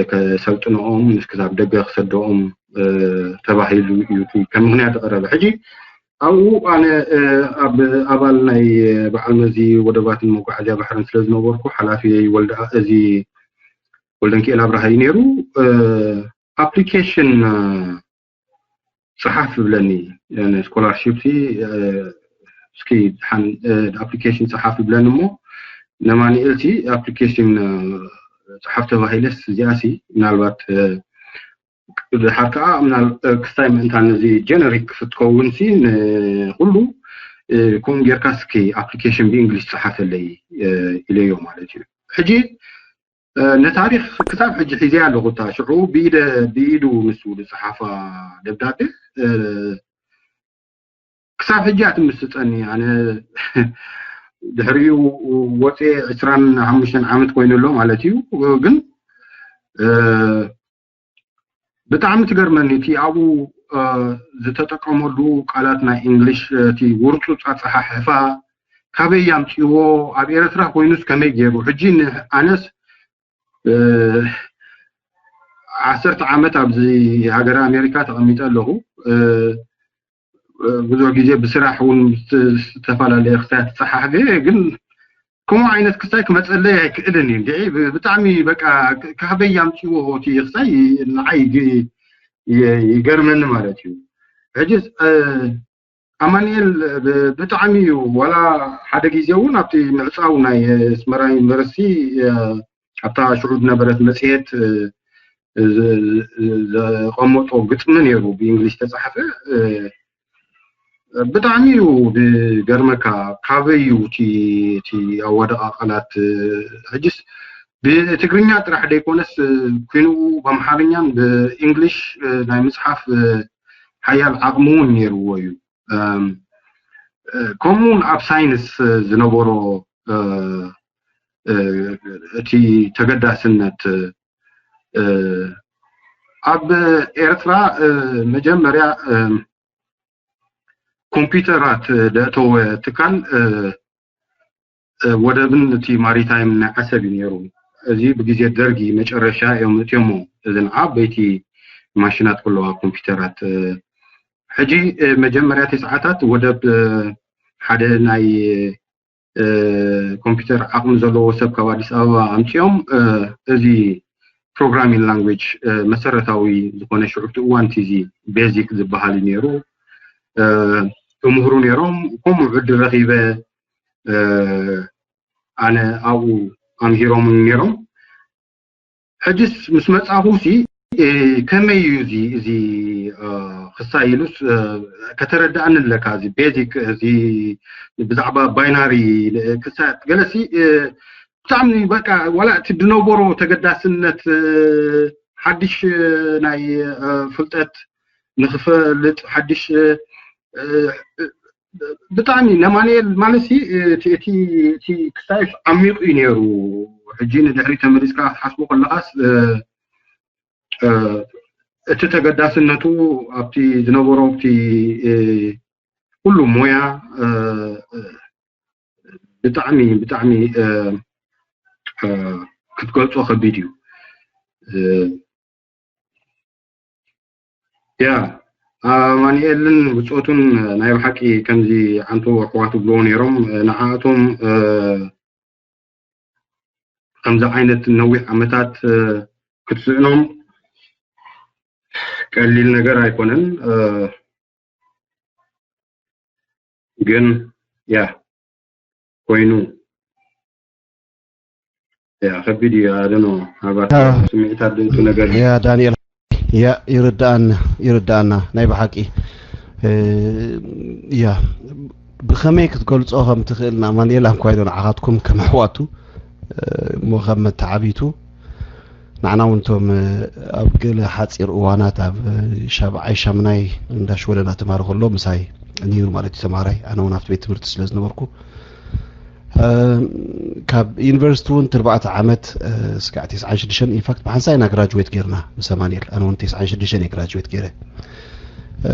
ከሰልጥንኦም ምስ ክሳብ ደገ ክሰደኦም ተባሂሉ እዩ ከም ምክንያት ዝቀረበ ሕጂ ኣብኡ ኣነ ኣብ ኣባል ናይ በዓል መዚ ወደባትን መጓዓዝያ ባሕርን ስለ ዝነበርኩ ሓላፊ ወልደ እዚ ወልደንክኤል ኣብርሃ እዩ ነይሩ ኣፕሊኬሽን ፀሓፍ ይብለኒ ስኮላርሽፕ እስኪ ሓን ኣፕሊኬሽን ፀሓፍ ይብለኒ እሞ ነማኒኤል ሲ ኣፕሊኬሽን ፀሓፍ ተባሂለስ እዚኣ ሲ ምናልባት ድሓር ከዓ ክስታይ ምእንታን እዚ ጀነሪክ ክትከውን ሲ ንኩሉ ከምኡ ጌርካ እስኪ ኣፕሊኬሽን ብእንግሊሽ ፀሓፈለይ ኢለዮ ማለት እዩ ሕጂ ነታሪክ ክሳብ ሕጂ ሒዘያ ኣለኹ እታ ሽዑ ብኢደ ብኢዱ ንሱ ዝፀሓፋ ደብዳቤ ክሳብ ሕጂ እያ ትምስጠኒ ኣነ ድሕሪኡ ወፅኤ ዕስራን ሓሙሽተን ዓመት ኮይኑ ኣሎ ማለት እዩ ግን ብጣዕሚ ትገርመኒ እቲ ኣብኡ ዝተጠቀመሉ ቃላት ናይ እንግሊሽ እቲ ውርፁፅ ኣፀሓሕፋ ካበይ ኣምፅዎ ኣብ ኤርትራ ኮይኑስ ከመይ ገይሩ ሕጂ ኣነስ ዓሰርተ ዓመት ኣብዚ ሃገረ ኣሜሪካ ተቐሚጠ ኣለኹ ብዙሕ ግዜ ብስራሕ እውን ዝተፈላለየ ክሳያት ዝፀሓሕፈ ግን ከምኡ ዓይነት ክስታይ ክመፀለይ ኣይክእልን እዩ። እንዲዒ ብ-፣ ብጣዕሚ በቃ ክ-፣ ካበይ ያምፅዎ እቲ ክስታይ ንዓይ ግ-፣ ይ-፣ ይገርመኒ ማለት እዩ። ሕጂ እ፣ ኣማኑኤል ብ-፣ ብጣዕሚ እዩ፣ ዋላ ሓደ ግዜ እውን ኣብቲ ምዕፃው ናይ ኣስመራ ዩኒቨርሲቲ እ፣ ኣብታ ሽዑ ዝነበረት መፅሄት እ፣ ዝ-፣ ዝ-፣ ዘቐመጦ ግጥሚ ነይሩ ብእንግሊሽ ተፃሕፈ እ፣ ብጣዕሚ እዩ ዝገርመካ። ካበይ እዩ እቲ፣ እቲ ኣዋደቓ ቃላት እ፣ ሕጅስ ብትግርኛ ጥራሕ ደይኮነስ እ፣ ኩንኡ ብኣምሓርኛን ብእንግሊሽ እ፣ ናይ ምፅሓፍ እ፣ ሓያል ዓቕሚ እውን ነይርዎ እዩ። እም፣ እ፣ ከምኡ እውን ኣብ ሳይንስ እ፣ ዝነበሮ እ፣ እ፣ እቲ ተገዳስነት እ፣ ኣብ ኤርትራ እ፣ መጀመርያ እ፣ ኮምፒውተራት እ፣ ዘእተወ ትካል እ፣ እ፣ ወደብን እቲ ማሪታይም ናይ ዓሰብ እዩ ነይሩ። እዚ ብግዜ ደርጊ መጨረሻ እዮም እትዮሞ። እዘን ዓበይቲ ማሽናት ከለዋ ኮምፒውተራት እ፣ ሕጂ እ፣ መጀመርያ ተስዓታት ወደብ እ፣ ሓደ ናይ እ፣ ኮምፒውተር ዓቕሚ ዘለዎ ሰብ ካብ ኣዲስ ኣበባ ኣምፂኦም እ፣ እዚ ፕሮግራሚንግ ላንጉጅ እ፣ መሰረታዊ ዝኾነ ሽዑ እቲ እዋን እቲ እዚ ቤዚክ ዝበሃል እዩ ነይሩ። እ፣ ተምህሩ ነይሮም። ከምኡ ዕድል ረኺበ እ፣ ኣነ ኣብኡ ኣምሂሮምን ነይሮም። ሕጅስ ምስ መጻኹ ሲ እ፣ ከመይ እዩ እዚ፣ እዚ እ፣ ክሳይ ኢሉስ እ፣ ከተረድኣኒ ኣለካ። እዚ ቤዚክ እዚ ብዛዕባ ባይናሪ ክሳይ ገለሲ እ፣ ብጣዕሚ በቃ ዋላ እቲ ዝነበሮ ተገዳስነት እ፣ ሓድሽ እ፣ ናይ እ፣ ፍልጠት ንኽፈልጥ ሓድሽ እ፣ እ፣ ብጣዕሚ ነማንኤል ማለት ሲ እቲ እቲ እቲ ክሳይስ ዓሚቑ እዩ ነይሩ። ሕጂ ንድሕሪ ተመሊስካ ክትሓስቦ ከለኻስ እ፣ እ፣ እቲ ተገዳስነቱ ኣብቲ ዝነበሮ ኣብቲ እ፣ ኩሉ ሞያ እ፣ እ፣ ብጣዕሚ ብጣዕሚ እ፣ እ፣ ክትገልጾ ከቢድ እዩ። እ፣ ያ ኣማኑኤልን ብጾቱን ናይ ብሓቂ ከምዚ ዓንቶ ኣሕዋት ይብልዎ ነይሮም። ንዓኣቶም እ፣ ከምዚ ዓይነት ነዊሕ ዓመታት እ፣ ክትስእኖም ቀሊል ነገር ኣይኮነን። እ፣ ግን ያ ኮይኑ ያ ከቢድ እዩ። ኣደኖ ኣባት ያ። ስምዒታት ድእቱ ነገር እዩ። ያ ዳንኤል፣ ያ ይርዳኣና፣ ይርዳኣና ናይ ብሓቂ እ፣ ያ ብኸመይ ክትገልጾ ከም ትኽእል ንኣማኑኤል ኣንኳይዶ ንዓኻትኩም ከም ኣሕዋቱ እ፣ እሞ ከም መተዓቢቱ ንዓና እውን እቶም እ፣ ኣብ ገለ ሓጺር እዋናት ኣብ እ፣ ሻብዓይ ሻምናይ እንዳ ሽወደና ተማሪ ከሎ ምሳይ ነይሩ ማለት እዩ ተማሃራይ። ኣነ እውን ኣብቲ ቤት ትምህርቲ ስለ ዝነበርኩ እ፣ ካብ ዩኒቨርሲቲ እውን ተርባዕተ ዓመት እ፣ ስጋዕ ተስዓን ሽዱሽተን ኢንፋክት ብሓንሳእ ኢና ግራጅዌት ጌርና ምስ ኣማኑኤል። ኣነ እውን ተስዓን ሽዱሽተን እየ ግራጅዌት ገይረ። እ፣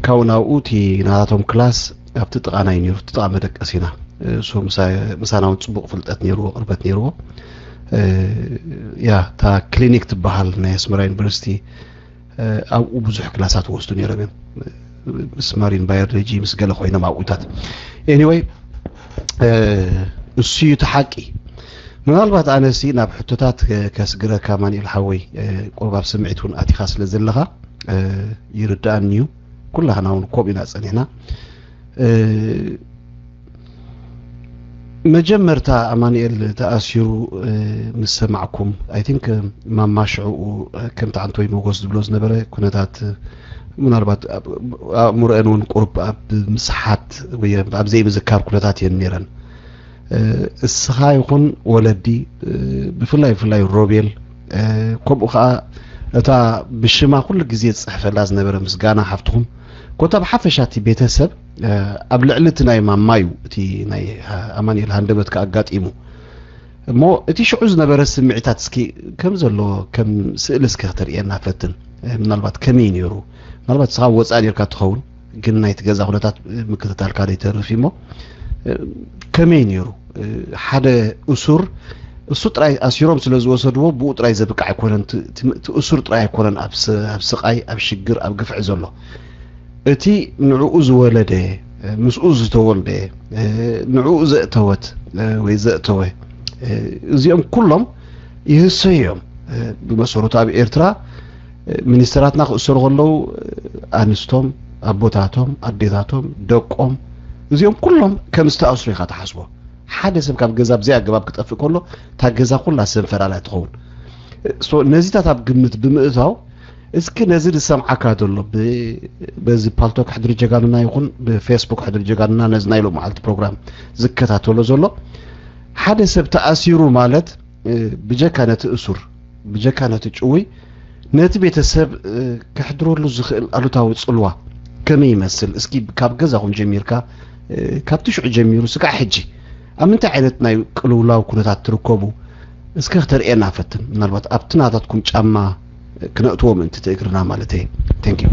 ካብኡ ናብኡ እቲ ናታቶም ክላስ ኣብቲ ጥቓና እዩ ነይሩ፣ እቲ ጥቓ መደቀሲና። እ፣ እሱ ምሳ-፣ ምሳና እውን ጽቡቕ ፍልጠት ነይርዎ፣ ቅርበት ነይርዎ። እ፣ ያ እታ ክሊኒክ ትበሃል ናይ ኣስመራ ዩኒቨርሲቲ እ፣ ኣብኡ ብዙሕ ክላሳት ወስዱ ነይሮም እዮም። ምስ ማሪን ባዮሎጂ ምስ ገለ ኮይኖም ኣብኡታት። ኤኒወይ እ፣ እሱ እዩ እቲ ሓቂ። ምናልባት ኣነሲ ናብ ሕቶታት ከ-፣ ከስግረካ ማንኤል ሓወይ እ፣ ቁሩብ ኣብ ስምዒት እውን ኣቲኻ ስለ ዘለኻ እ፣ ይርዳኣኒ እዩ። ኩላህና እውን ከምኡ ኢና ጸኒሕና። እ፣ መጀመርታ ኣማኑኤል ተኣሲሩ እ፣ ምስ ሰማዕኩም ኣይ ቲንክ ማማ ሽዕኡ እ፣ ከምቲ ዓንቶይ መጎስ ዝብሎ ዝነበረ ኩነታት እ፣ ምናልባት ኣብ- ኣእምሮአን እውን ቁሩብ ኣብ ምስሓት ወይ ኣብ ዘይምዝካር ኩነታት እየን ነይረን። እ፣ እስኻ ይኹን ወለዲ እ፣ ብፍላይ ብፍላይ ሮቤል እ፣ ከምኡ ከዓ እታ ብሽማ ኩሉ ግዜ ዝፅሕፈላ ዝነበረ ምስጋና ሓፍትኹም ኮታ ብሓፈሻ እቲ ቤተሰብ እ፣ ኣብ ልዕሊ እቲ ናይ ማማ እዩ እቲ ናይ ኣማኑኤል ሃንደበት ከኣጋጢሙ እሞ እቲ ሽዑ ዝነበረ ስምዒታት እስኪ ከም ዘሎ ከም ስእሊ እስኪ ክተርእየና ፈትን። እ፣ ምናልባት ከመይ ነይሩ? ምናልባት እስኻ ወፃእ ኔርካ ትኸውን ግን ናይቲ ገዛ ኩነታት እ፣ ምክትታልካ ዘይተርፍ እዩ እሞ እ፣ ከመይ ነይሩ? እ፣ ሓደ እሱር እሱ ጥራይ ኣሲሮም ስለ ዝወሰድዎ ብኡ ጥራይ ዘብቅዕ ኣይኮነን። እቲ- እቲ እቲ እሱር ጥራይ ኣይኮነን ኣብ ስ- ኣብ ስቓይ ኣብ ሽግር ኣብ ግፍዒ ዘሎ እቲ ንዕኡ ዝወለደ ምስኡ ዝተወልደ፣ ንዕኡ ዘእተወት ወይ ዘእተወ፣ እዚኦም ኩሎም ይህሰዩ እዮም። ብመሰረቱ ኣብ ኤርትራ ሚኒስተራትና ክእሰሩ ከለዉ ኣንስቶም፣ ኣቦታቶም፣ ኣዴታቶም፣ ደቆም፣ እዚኦም ኩሎም ከም ዝተኣስሩ ኢኻ ትሓስቦ። ሓደ ሰብ ካብ ገዛ ብዘይ ኣገባብ ክጠፍእ ከሎ እታ ገዛ ኩላ ሰንፈላላ ትኸውን። ነዚታት ኣብ ግምት ብምእታው እስኪ ነዚ ዝሰምዓካ ዘሎ በዚ ፓልቶክ ሕድሪ ጀጋኑና ይኹን ብፌስቡክ ሕድሪ ጀጋኑና ነዚ ናይ ሎም መዓልቲ ፕሮግራም ዝከታተሎ ዘሎ ሓደ ሰብ ተኣሲሩ ማለት ብጀካ ነቲ እሱር ብጀካ ነቲ ጭውይ ነቲ ቤተሰብ ከሕድረሉ ዝኽእል ኣሉታዊ ፅልዋ ከመይ ይመስል? እስኪ ካብ ገዛኹም ጀሚርካ ካብቲ ሽዑ ጀሚሩ ስጋዕ ሕጂ ኣብ ምንታይ ዓይነት ናይ ቅልውላው ኩነታት ትርከቡ? እስከ ክተርእየና ፈትን፣ ምናልባት ኣብቲ ናታትኩም ጫማ ክነእትዎ ምእንቲ ትእግርና ማለት እየ። Thank you።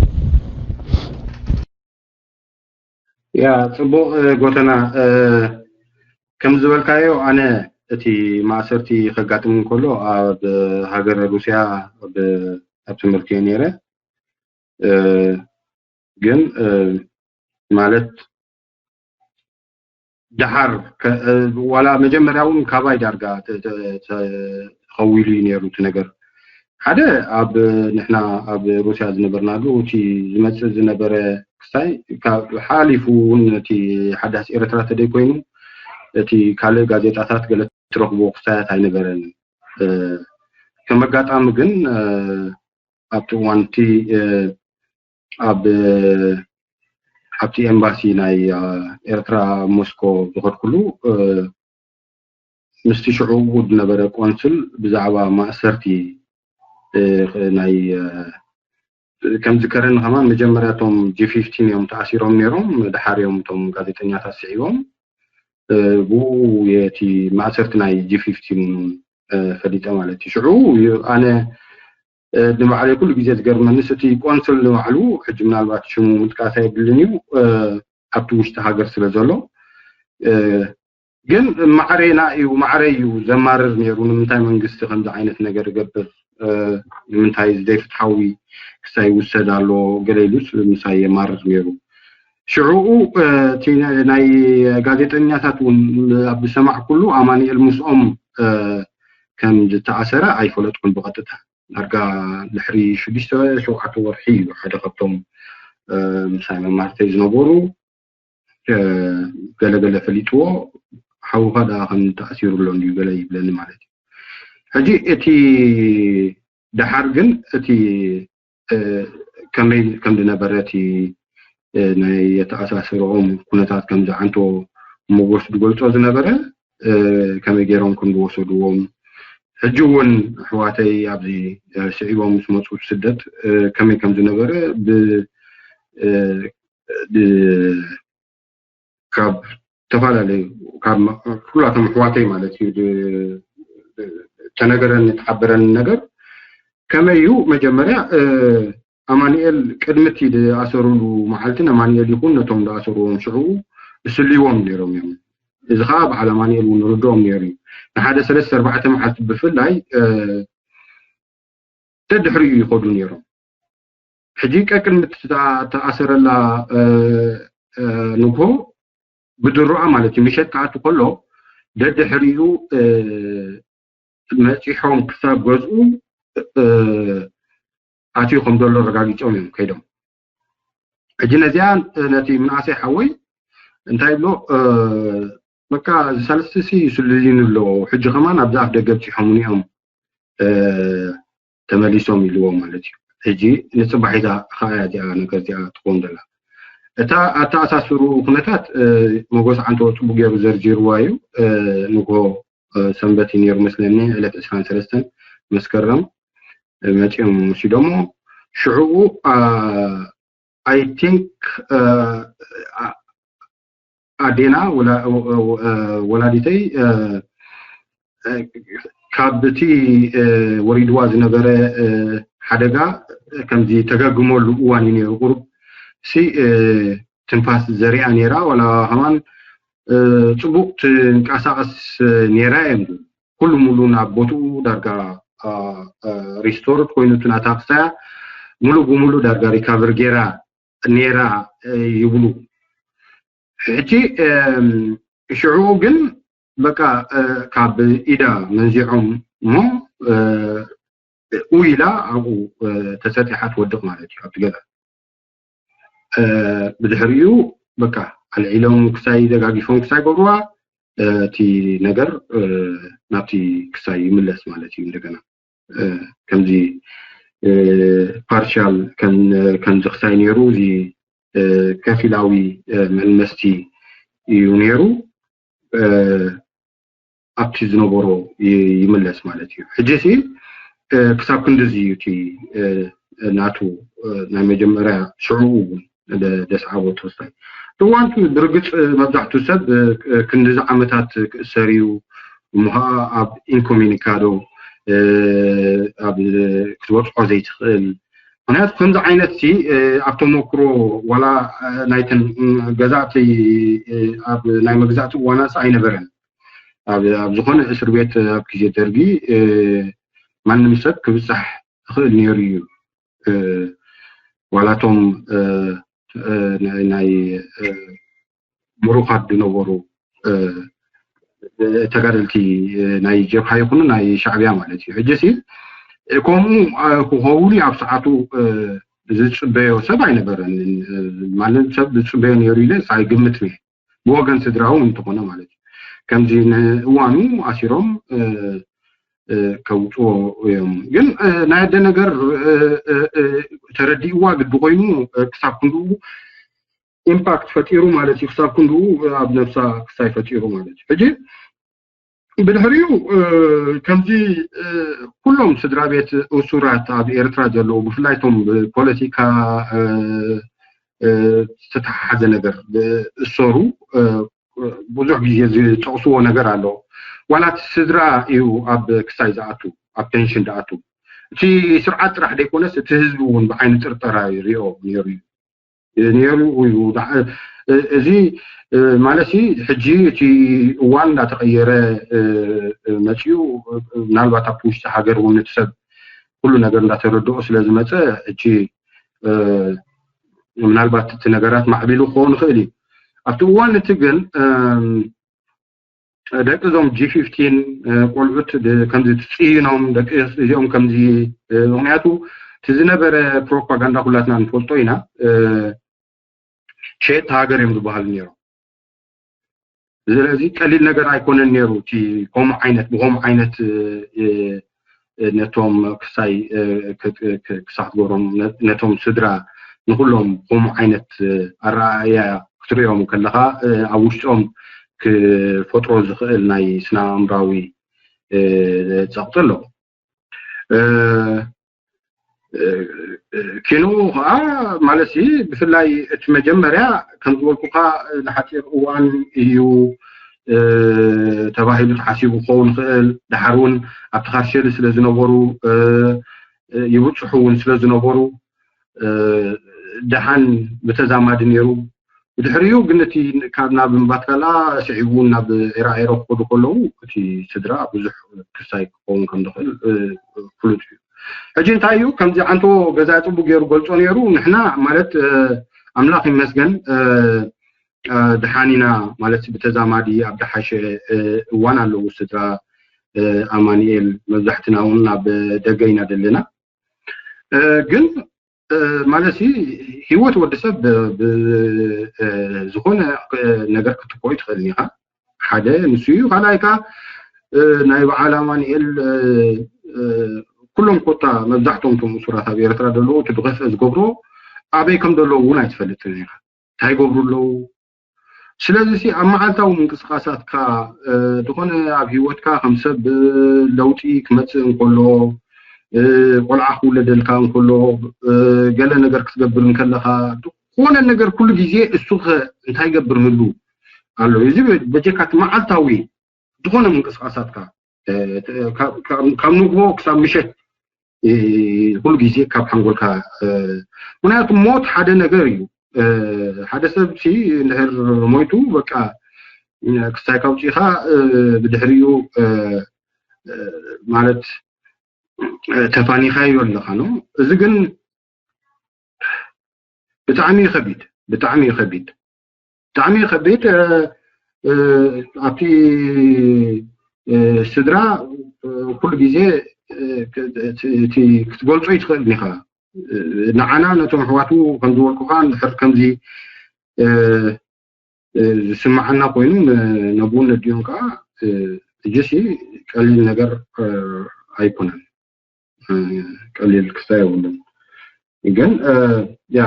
ያ ጽቡቕ ጎተና፣ ከም ዝበልካዮ ኣነ እቲ ማእሰርቲ ከጋጥም እንከሎ ኣብ ሃገረ ሩስያ ኣብ ትምህርቲ እየ ነይረ። ግን ማለት ደሓር ዋላ መጀመርያ እውን ካባይ ዳርጋ ተኸዊሉ እዩ ነይሩ እቲ ነገር። ሓደ ኣብ ንሕና ኣብ ሩስያ ዝነበርናሉ እቲ ዝመፅእ ዝነበረ ክስታይ ሓሊፉ እውን እቲ ሓዳስ ኤርትራ ተደይ ኮይኑ እቲ ካልእ ጋዜጣታት ገለ ትረኽቦ ክስታያት ኣይነበረን። ከም ኣጋጣሚ ግን ኣብቲ እዋን እቲ ኣብ ኣብቲ ኤምባሲ ናይ ኤርትራ ኣብ ሞስኮ ዝኸድኩሉ ምስቲ ሽዑ ዝነበረ ቆንስል ብዛዕባ ማእሰርቲ ናይ ከም ዝከረኒ ከማን መጀመርያ እቶም ጂ ፊፍቲን እዮም ተኣሲሮም ነይሮም፣ ድሓር እዮም እቶም ጋዜጠኛታት ስዒቦም። ብኡ እቲ ማእሰርቲ ናይ ጂ ፊፍቲን ፈሊጠ ማለት እዩ። ሽዑ ኣነ ንባዕለይ ኩሉ ግዜ ዝገርመንስ እቲ ቆንስል ንባዕሉ ሕጂ ምናልባት ሽሙ ምጥቃስ ኣይብልን እዩ ኣብቲ ውሽጢ ሃገር ስለ ዘሎ ግን ማዕሬና እዩ ማዕረ እዩ ዘማርር ነይሩ። ንምንታይ መንግስቲ ከምዚ ዓይነት ነገር ይገብር? ንምንታይ ዘይፍትሓዊ ክሳይ ይውሰድ ኣሎ? ገለ ኢሉስ ምሳይ የማርር ነይሩ። ሽዕኡ እቲ ናይ ጋዜጠኛታት እውን ኣብ ዝሰማዕኩሉ ኣማኑኤል ምስኦም ከም ዝተኣሰረ ኣይፈለጥኩን ብቐጥታ። ዳርጋ ድሕሪ ሽዱሽተ ሸውዓተ ወርሒ እዩ ሓደ ካብቶም ምሳይ መማርተይ ዝነበሩ ገለገለ ፈሊጥዎ ሓውኻ ደኣ ከም ተኣሲሩ ኣሎ እንድዩ ገለ ይብለኒ ማለት እዩ። ሕጂ እቲ ደሓር ግን እቲ ከመይ ከም ዝነበረ እቲ ናይ ኣተኣሳስርኦም ኩነታት ከም ዝዓንቶ ሞጎስ ዝገልጾ ዝነበረ ከመይ ገይሮም ከም ዝወሰድዎም ሕጂ እውን ኣሕዋተይ ኣብዚ ስዒቦም ምስ መፁ ስደት ከመይ ከም ዝነበረ ካብ ዝተፈላለዩ ካብ ኩላቶም ኣሕዋተይ ማለት እዩ ተነገረኒ ተሓበረኒ ነገር ከመይ እዩ መጀመርያ ኣማኑኤል ቅድሚ እቲ ዝኣሰሩሉ መዓልትን ኣማኑኤል ይኹን ነቶም ዝኣሰሩዎም ሽዕኡ ዝስልይዎም ነይሮም እዮም። እዚ ከዓ በዓል ኣማኑኤል እውን ርድኦም ነይሩ እዩ። ንሓደ ሰለስተ ኣርባዕተ መዓልቲ ብፍላይ ደድሕሪኡ ይኸዱ ነይሮም። ሕጂ ቀቅድሚ ተኣሰረላ ንግሆ ብድሮኣ ማለት እዩ ምሸት ክኣቱ ከሎ ደድሕሪኡ መፂሖም ክሳብ ገዝኡ ኣትዩ ከም ዘሎ ኣረጋጊፆም እዮም ከይዶም። ሕጂ ነዚኣ ነቲ ምንኣሰይ ሓወይ እንታይ ብሎ በቃ እዚ ሳልስቲ ሲ ይስልልዩኒ ኣለዉ ሕጂ ከማን ኣብዚ ኣፍ ደገ ኣብፂሖምኒ እዮም ተመሊሶም ኢልዎ ማለት እዩ። ሕጂ ንፅባሒታ ከዓ እዚኣ ነገር እዚኣ ትኸውን ዘላ እታ ኣተኣሳስሩ ኩነታት መጎስ ዓንተወ ፅቡቅ ገይሩ ዘርዚርዋ እዩ። ንግሆ ሰንበት እዩ ነይሩ መስለኒ ዕለት ዕስራን ሰለስተን መስከረም መፂኦም ወሲዶሞ ሽዕኡ I think ኣዴና ወላዲተይ ካብ እቲ ወሪድዋ ዝነበረ ሓደጋ ከምዚ ተገግመሉ እዋን እዩ ነይሩ። ቁሩብ ሲ ትንፋስ ዘሪኣ ነይራ ዋላ ከማን ፅቡቅ ትንቀሳቀስ ነይራ እዮም ዝብሉ። ኩሉ ሙሉ ናብ ቦትኡ ዳርጋ ሪስቶርድ ኮይኑ እቲ ናታ ክሳያ ሙሉ ብሙሉ ዳርጋ ሪካቨር ገይራ ነይራ ይብሉ። ሕጂ ሽዑ ግን በቃ ካብ ኢዳ መንዚዖም እሞ ኡይላ ኣብኡ ተሰጢሓ ትወድቕ ማለት እዩ ኣብቲ ገዛ። ብድሕሪኡ በቃ ኣልዒሎም ክሳይ ደጋጊፎም ክሳይ ገብርዋ እቲ ነገር ናብቲ ክሳይ ይምለስ ማለት እዩ። እንደገና ከምዚ ፓርሻል ከምዚ ክሳይ ነይሩ፣ እዚ ከፊላዊ መልመስቲ እዩ ነይሩ። ኣብቲ ዝነበሮ ይምለስ ማለት እዩ። ሕጂ ሲ ክሳብ ክንድዚ እዩ እቲ ናቱ ናይ መጀመርያ ሽዑ እውን ደስዓቦ ተወሳይ እዋንቲ ብርግፅ መብዛሕቱ ሰብ ክንድዚ ዓመታት ክእሰር እዩ እሞ ከዓ ኣብ ኢንኮሚኒካዶ ኣብ ክትበፅሖ ዘይትኽእል። ምክንያቱ ከምዚ ዓይነት ሲ ኣብ ተመክሮ ዋላ ናይተን ገዛእቲ ኣብ ናይ መግዛእቲ እዋናስ ኣይነበረን። ኣብ ዝኾነ እስር ቤት ኣብ ግዜ ደርጊ ማንም ሰብ ክብፃሕ ይኽእል ነይሩ እዩ። ዋላቶም ናይ ምሩኻት ዝነበሩ ተጋደልቲ ናይ ጀብሃ ይኹኑ ናይ ሻዕብያ ማለት እዩ። ሕጂ ሲ ከምኡ ክኸውን ኣብ ሰዓቱ ዝፅበዮ ሰብ ኣይነበረን። ማንም ሰብ ዝፅበዮ ነይሩ ኢለ ኣይግምትን እየ። ብወገን ስድራኡ እንተኾነ ማለት እዩ። ከምዚ ንእዋኑ ኣሲሮም ከውፅዎ እዮም። ግን ናይ ኣደ ነገር ተረዲእዋ ግዲ ኮይኑ ክሳብ ክንድኡ ኢምፓክት ፈጢሩ ማለት እዩ። ክሳብ ክንድኡ ኣብ ነብሳ ክሳይ ፈጢሩ ማለት እዩ። ሕጂ ብድሕሪኡ ከምዚ ኩሎም ስድራ ቤት እሱራት ኣብ ኤርትራ ዘለዉ ብፍላይ ቶም ብፖለቲካ ዝተተሓሓዘ ነገር ዝእሰሩ ብዙሕ ግዜ ዝጠቕስዎ ነገር ኣሎ። ዋላ እቲ ስድራ እዩ ኣብ ክሳይ ዝኣቱ፣ ኣብ ቴንሽን ዝኣቱ። እቲ ስርዓት ጥራሕ ዘይኮነስ እቲ ህዝቢ እውን ብዓይኒ ጥርጠራ ይሪኦ ነይሩ እዩ። ነይሩ እዩ። እዚ ማለት ሕጂ እቲ እዋን እንዳተቐየረ መፅኡ ምናልባት ኣብ ውሽጢ ሃገር እውን እቲ ሰብ ኩሉ ነገር እንዳተረድኦ ስለ ዝመፀ ሕጂ ምናልባት እቲ ነገራት ማዕቢሉ ክኸውን ይኽእል እዩ። ኣብቲ እዋን እቲ ግን ደቂ እዞም ጂ ፊፍቲን ቆልዑት ከምዚ ትፅይኖም ደቂ እዚኦም ከምዚ ምክንያቱ እቲ ዝነበረ ፕሮፓጋንዳ ኩላትና ንፈልጦ ኢና። ሸየጥቲ ሃገር እዮም ዝበሃሉ ነይሮም። ስለዚ ቀሊል ነገር ኣይኮነን ነይሩ እቲ ከምኡ ዓይነት ብከምኡ ዓይነት ነቶም ክሳይ ክሳዕ ትገብሮም ነቶም ስድራ ንኩሎም ከምኡ ዓይነት ኣረኣእያ ክትሪኦም ከለካ ኣብ ውሽጦም ክፈጥሮ ዝኽእል ናይ ስነ ኣእምራዊ ፀቕጢ ኣሎ። ኪኑ ከዓ ማለት ብፍላይ እቲ መጀመርያ ከም ዝበልኩካ ንሓፂር እዋን እዩ ተባሂሉ ተሓሲቡ ክኸውን ይኽእል። ድሓር እውን ኣብቲ ካርሸሊ ስለ ዝነበሩ ይብፅሑ እውን ስለ ዝነበሩ ደሓን ብተዛማዲ ነይሩ። ብድሕሪኡ ግን እቲ ካብ ናብ ምባትካላ ስዒቡ ናብ ዒራዒሮ ክኸዱ ከለዉ እቲ ስድራ ብዙሕ ክሳይ ክኸውን ከም ዝኽእል ፍሉጥ እዩ። ሕጂ እንታይ እዩ ከምዚ ዓንቶ ገዛ ፅቡ ገይሩ ገልፆ ነይሩ። ንሕና ማለት ኣምላኽ ይመስገን ድሓን ኢና ማለት ብተዛማዲ ኣብ ድሓሸ እዋን ኣለዉ ስድራ ኣማኒኤል መብዛሕትና እውን ኣብ ደገ ኢና ዘለና። ግን ማለት ህይወት ወዲ ሰብ ዝኾነ ነገር ክትኮ ይትኽእል ኢኻ። ሓደ ንሱ እዩ። ካልኣይ ከዓ ናይ በዓል ኣማኒኤል ኩሎም ኮታ መብዛሕቶም ቶም እሱራት ኣብ ኤርትራ ዘለዉ እቲ ብኸፍአ ዝገብሮ ኣበይ ከም ዘለዉ እውን ኣይትፈልጥን ኢኻ። እንታይ ይገብሩ ኣለዉ? ስለዚ ሲ ኣብ መዓልታዊ ምንቅስቃሳትካ ዝኾነ ኣብ ህይወትካ ከም ሰብ ለውጢ ክመፅእ እንከሎ ቆልዓ ክውለደልካ እንከሎ ገለ ነገር ክትገብር እንከለካ ዝኾነ ነገር ኩሉ ግዜ እሱ ከ እንታይ ይገብር ህሉ ኣሎ። እዚ በጀካት መዓልታዊ ዝኾነ ምንቅስቃሳትካ ካብ ንግቦ ክሳብ ምሸት ኩሉ ግዜ ካብ ሓንጎልካ ምክንያቱ ሞት ሓደ ነገር እዩ። ሓደ ሰብ ሲ እንድሕር ሞይቱ በቃ ክሳይ ካውፂኻ ብድሕሪኡ ማለት ተፋኒኻዮ ኣለኻ ነው። እዚ ግን ብጣዕሚ እዩ ከቢድ፣ ብጣዕሚ እዩ ከቢድ። ብጣዕሚ ከቢድ። ኣብቲ ስድራ ኩሉ ግዜ ክትገልጾ ይትኽእል ኢኻ። ንዓና ነቶም ኣሕዋቱ ከም ዝበልኩኻ እንድሕር ከምዚ ዝስምዓና ኮይኑ፣ ነብኡ ነዲኦም ከዓ ሕጂሲ ቀሊል ነገር ኣይኮነን። ቀሊል ክስታይ የብሉን። ግን ያ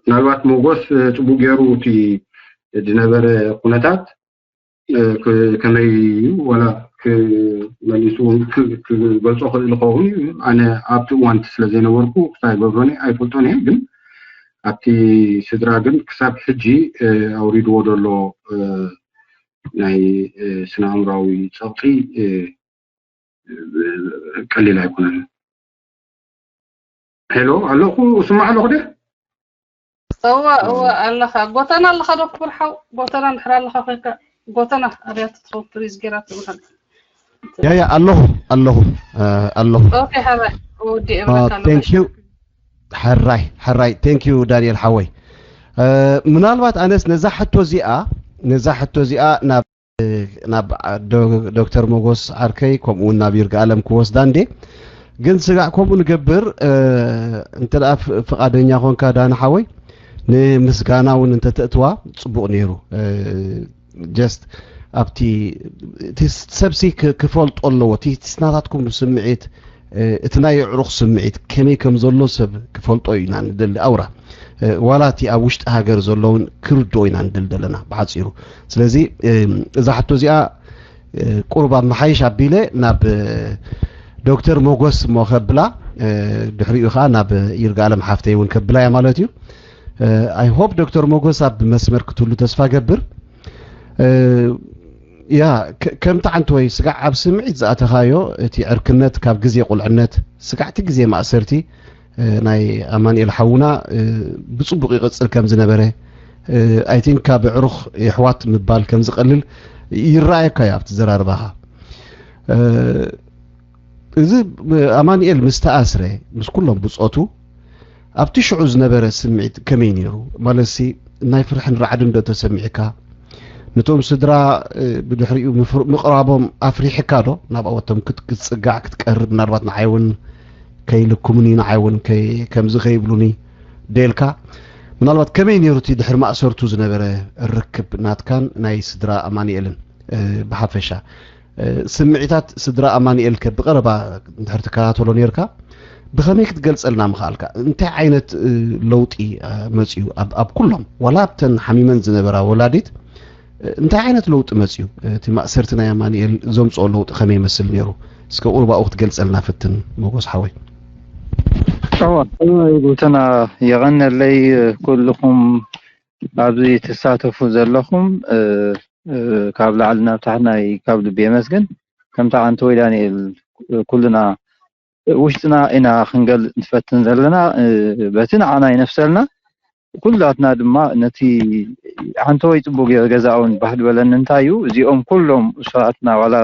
ምናልባት ሞጎስ ጽቡቅ ገይሩ እቲ ዝነበረ ኩነታት ከመይ እዩ ዋላ መሊሱ ክገልጾ ክእል ይኸውን እዩ። ኣነ ኣብቲ እዋን ስለ ዘይነበርኩ ክሳይ ገብሮኒ ኣይፈልጦን እየ። ግን ኣብቲ ስድራ ግን ክሳብ ሕጂ ኣውሪድዎ ዘሎ ናይ ስነ ኣእምራዊ ጸቕጢ ቀሊል ኣይኮነን። ሄሎ ኣለኹ፣ እስማዕ ኣለኹ ደ እወ እወ ኣለኻ ጎተና ኣለኻ ዶ ክቡር ሓው? ጎተና እንድሕር ኣለኻ ኮይንካ ጎተና ኣብያተ ትኸውን ፕሪዝ ገይራ ትብሃል። ያ ያ ኣለኹ ኣለኹ ኣለኹ። ኦኬ ሓባይ ወዲ እብረካ thank you ሕራይ ሕራይ thank you ዳንኤል ሓወይ። ምናልባት ኣነስ ነዛ ሕቶ እዚኣ ነዛ ሕቶ እዚኣ ናብ ናብ ዶክተር ሞጎስ ዓርከይ ከምኡ እውን ናብ ይርጋ ኣለም ክወስዳ እንዴ። ግን ስጋዕ ከምኡ ንገብር እንተ ፍቃደኛ ኮንካ ዳኒ ሓወይ ንምስጋና እውን እንተተእትዋ ጽቡቅ ነይሩ። ጀስት ኣብቲ እቲ ሰብሲ ክፈልጦ ኣለዎ እቲ ናታትኩም ስምዒት እቲ ናይ ኣዕሩኽ ስምዒት ከመይ ከም ዘሎ ሰብ ክፈልጦ ኢና ንደሊ ኣውራ ዋላ እቲ ኣብ ውሽጢ ሃገር ዘለውን ክርድኦ ኢና ንደሊ ዘለና ብሓፂሩ። ስለዚ እዛ ሕቶ እዚኣ ቁሩብ ኣብ መሓይሽ ኣቢለ ናብ ዶክተር ሞጎስ እሞ ከብላ ድሕሪኡ ከዓ ናብ ይርጋ ኣለም ሓፍተይ እውን ከብላ እያ ማለት እዩ። ኣይ ሆፕ ዶክተር ሞጎስ ኣብ መስመር ክትህሉ ተስፋ ገብር። ያ ከምቲ ዓንተወይ ስጋዕ ኣብ ስምዒት ዝኣተኻዮ እቲ ዕርክነት ካብ ግዜ ቁልዕነት ስጋዕቲ ግዜ ማእሰርቲ ናይ ኣማንኤል ሓውና ብፅቡቅ ይቅፅል ከም ዝነበረ ኣይ ቲንክ ካብ ኣዕሩኽ የሕዋት ምባል ከም ዝቀልል ይረኣየካ እዩ ኣብቲ ዘራርባኻ። እዚ ኣማንኤል ምስ ተኣስረ ምስ ኩሎም ብፆቱ ኣብቲ ሽዑ ዝነበረ ስምዒት ከመይ ነይሩ? ማለትሲ ናይ ፍርሕን ራዕድን ዶ ተሰሚዕካ? ነቶም ስድራ ብድሕሪኡ ምቕራቦም ኣፍሪሕካ ዶ? ናብኣወቶም ክትፅጋዕ ክትቀርብ ምናልባት ንዓይ እውን ከይልኩምኒ ንዓይ እውን ከምዚ ከይብሉኒ ደልካ ምናልባት ከመይ ነይሩ እቲ ድሕሪ ማእሰርቱ ዝነበረ ርክብ ናትካን ናይ ስድራ ኣማንኤልን ብሓፈሻ? ስምዒታት ስድራ ኣማንኤል ከ ብቐረባ እንድሕር ትከታተሎ ነርካ ብኸመይ ክትገልጸልና ምኽኣልካ? እንታይ ዓይነት ለውጢ መጽዩ ኣብ ኩሎም ዋላ ኣብተን ሓሚመን ዝነበራ ወላዲት እንታይ ዓይነት ለውጢ መጽዩ? እቲ ማእሰርቲ ናይ ኣማንኤል ዘምጽኦ ለውጢ ከመይ ይመስል ነይሩ? እስከ ቁሩብ ኣብኡ ክትገልጸልና ፍትን ሞጎስ ሓወይ። እወ እወ ይጉተና የቐነለይ ኩልኹም ኣብዚ ትሳተፉ ዘለኹም ካብ ላዕሊ ናብ ታሕቲ ናይ ካብ ልቢ የመስግን። ከምታ ዓንተወይ ዳንኤል ኩልና ውሽጥና ኢና ክንገልፅ ንፈትን ዘለና በቲ ንዓና ይነፍሰልና ኩላትና ድማ ነቲ ዓንተወይ ፅቡቅ ገይሩ ገዛኡ ንባህ ዝበለኒ እንታይ እዩ እዚኦም ኩሎም እሱራትና ዋላ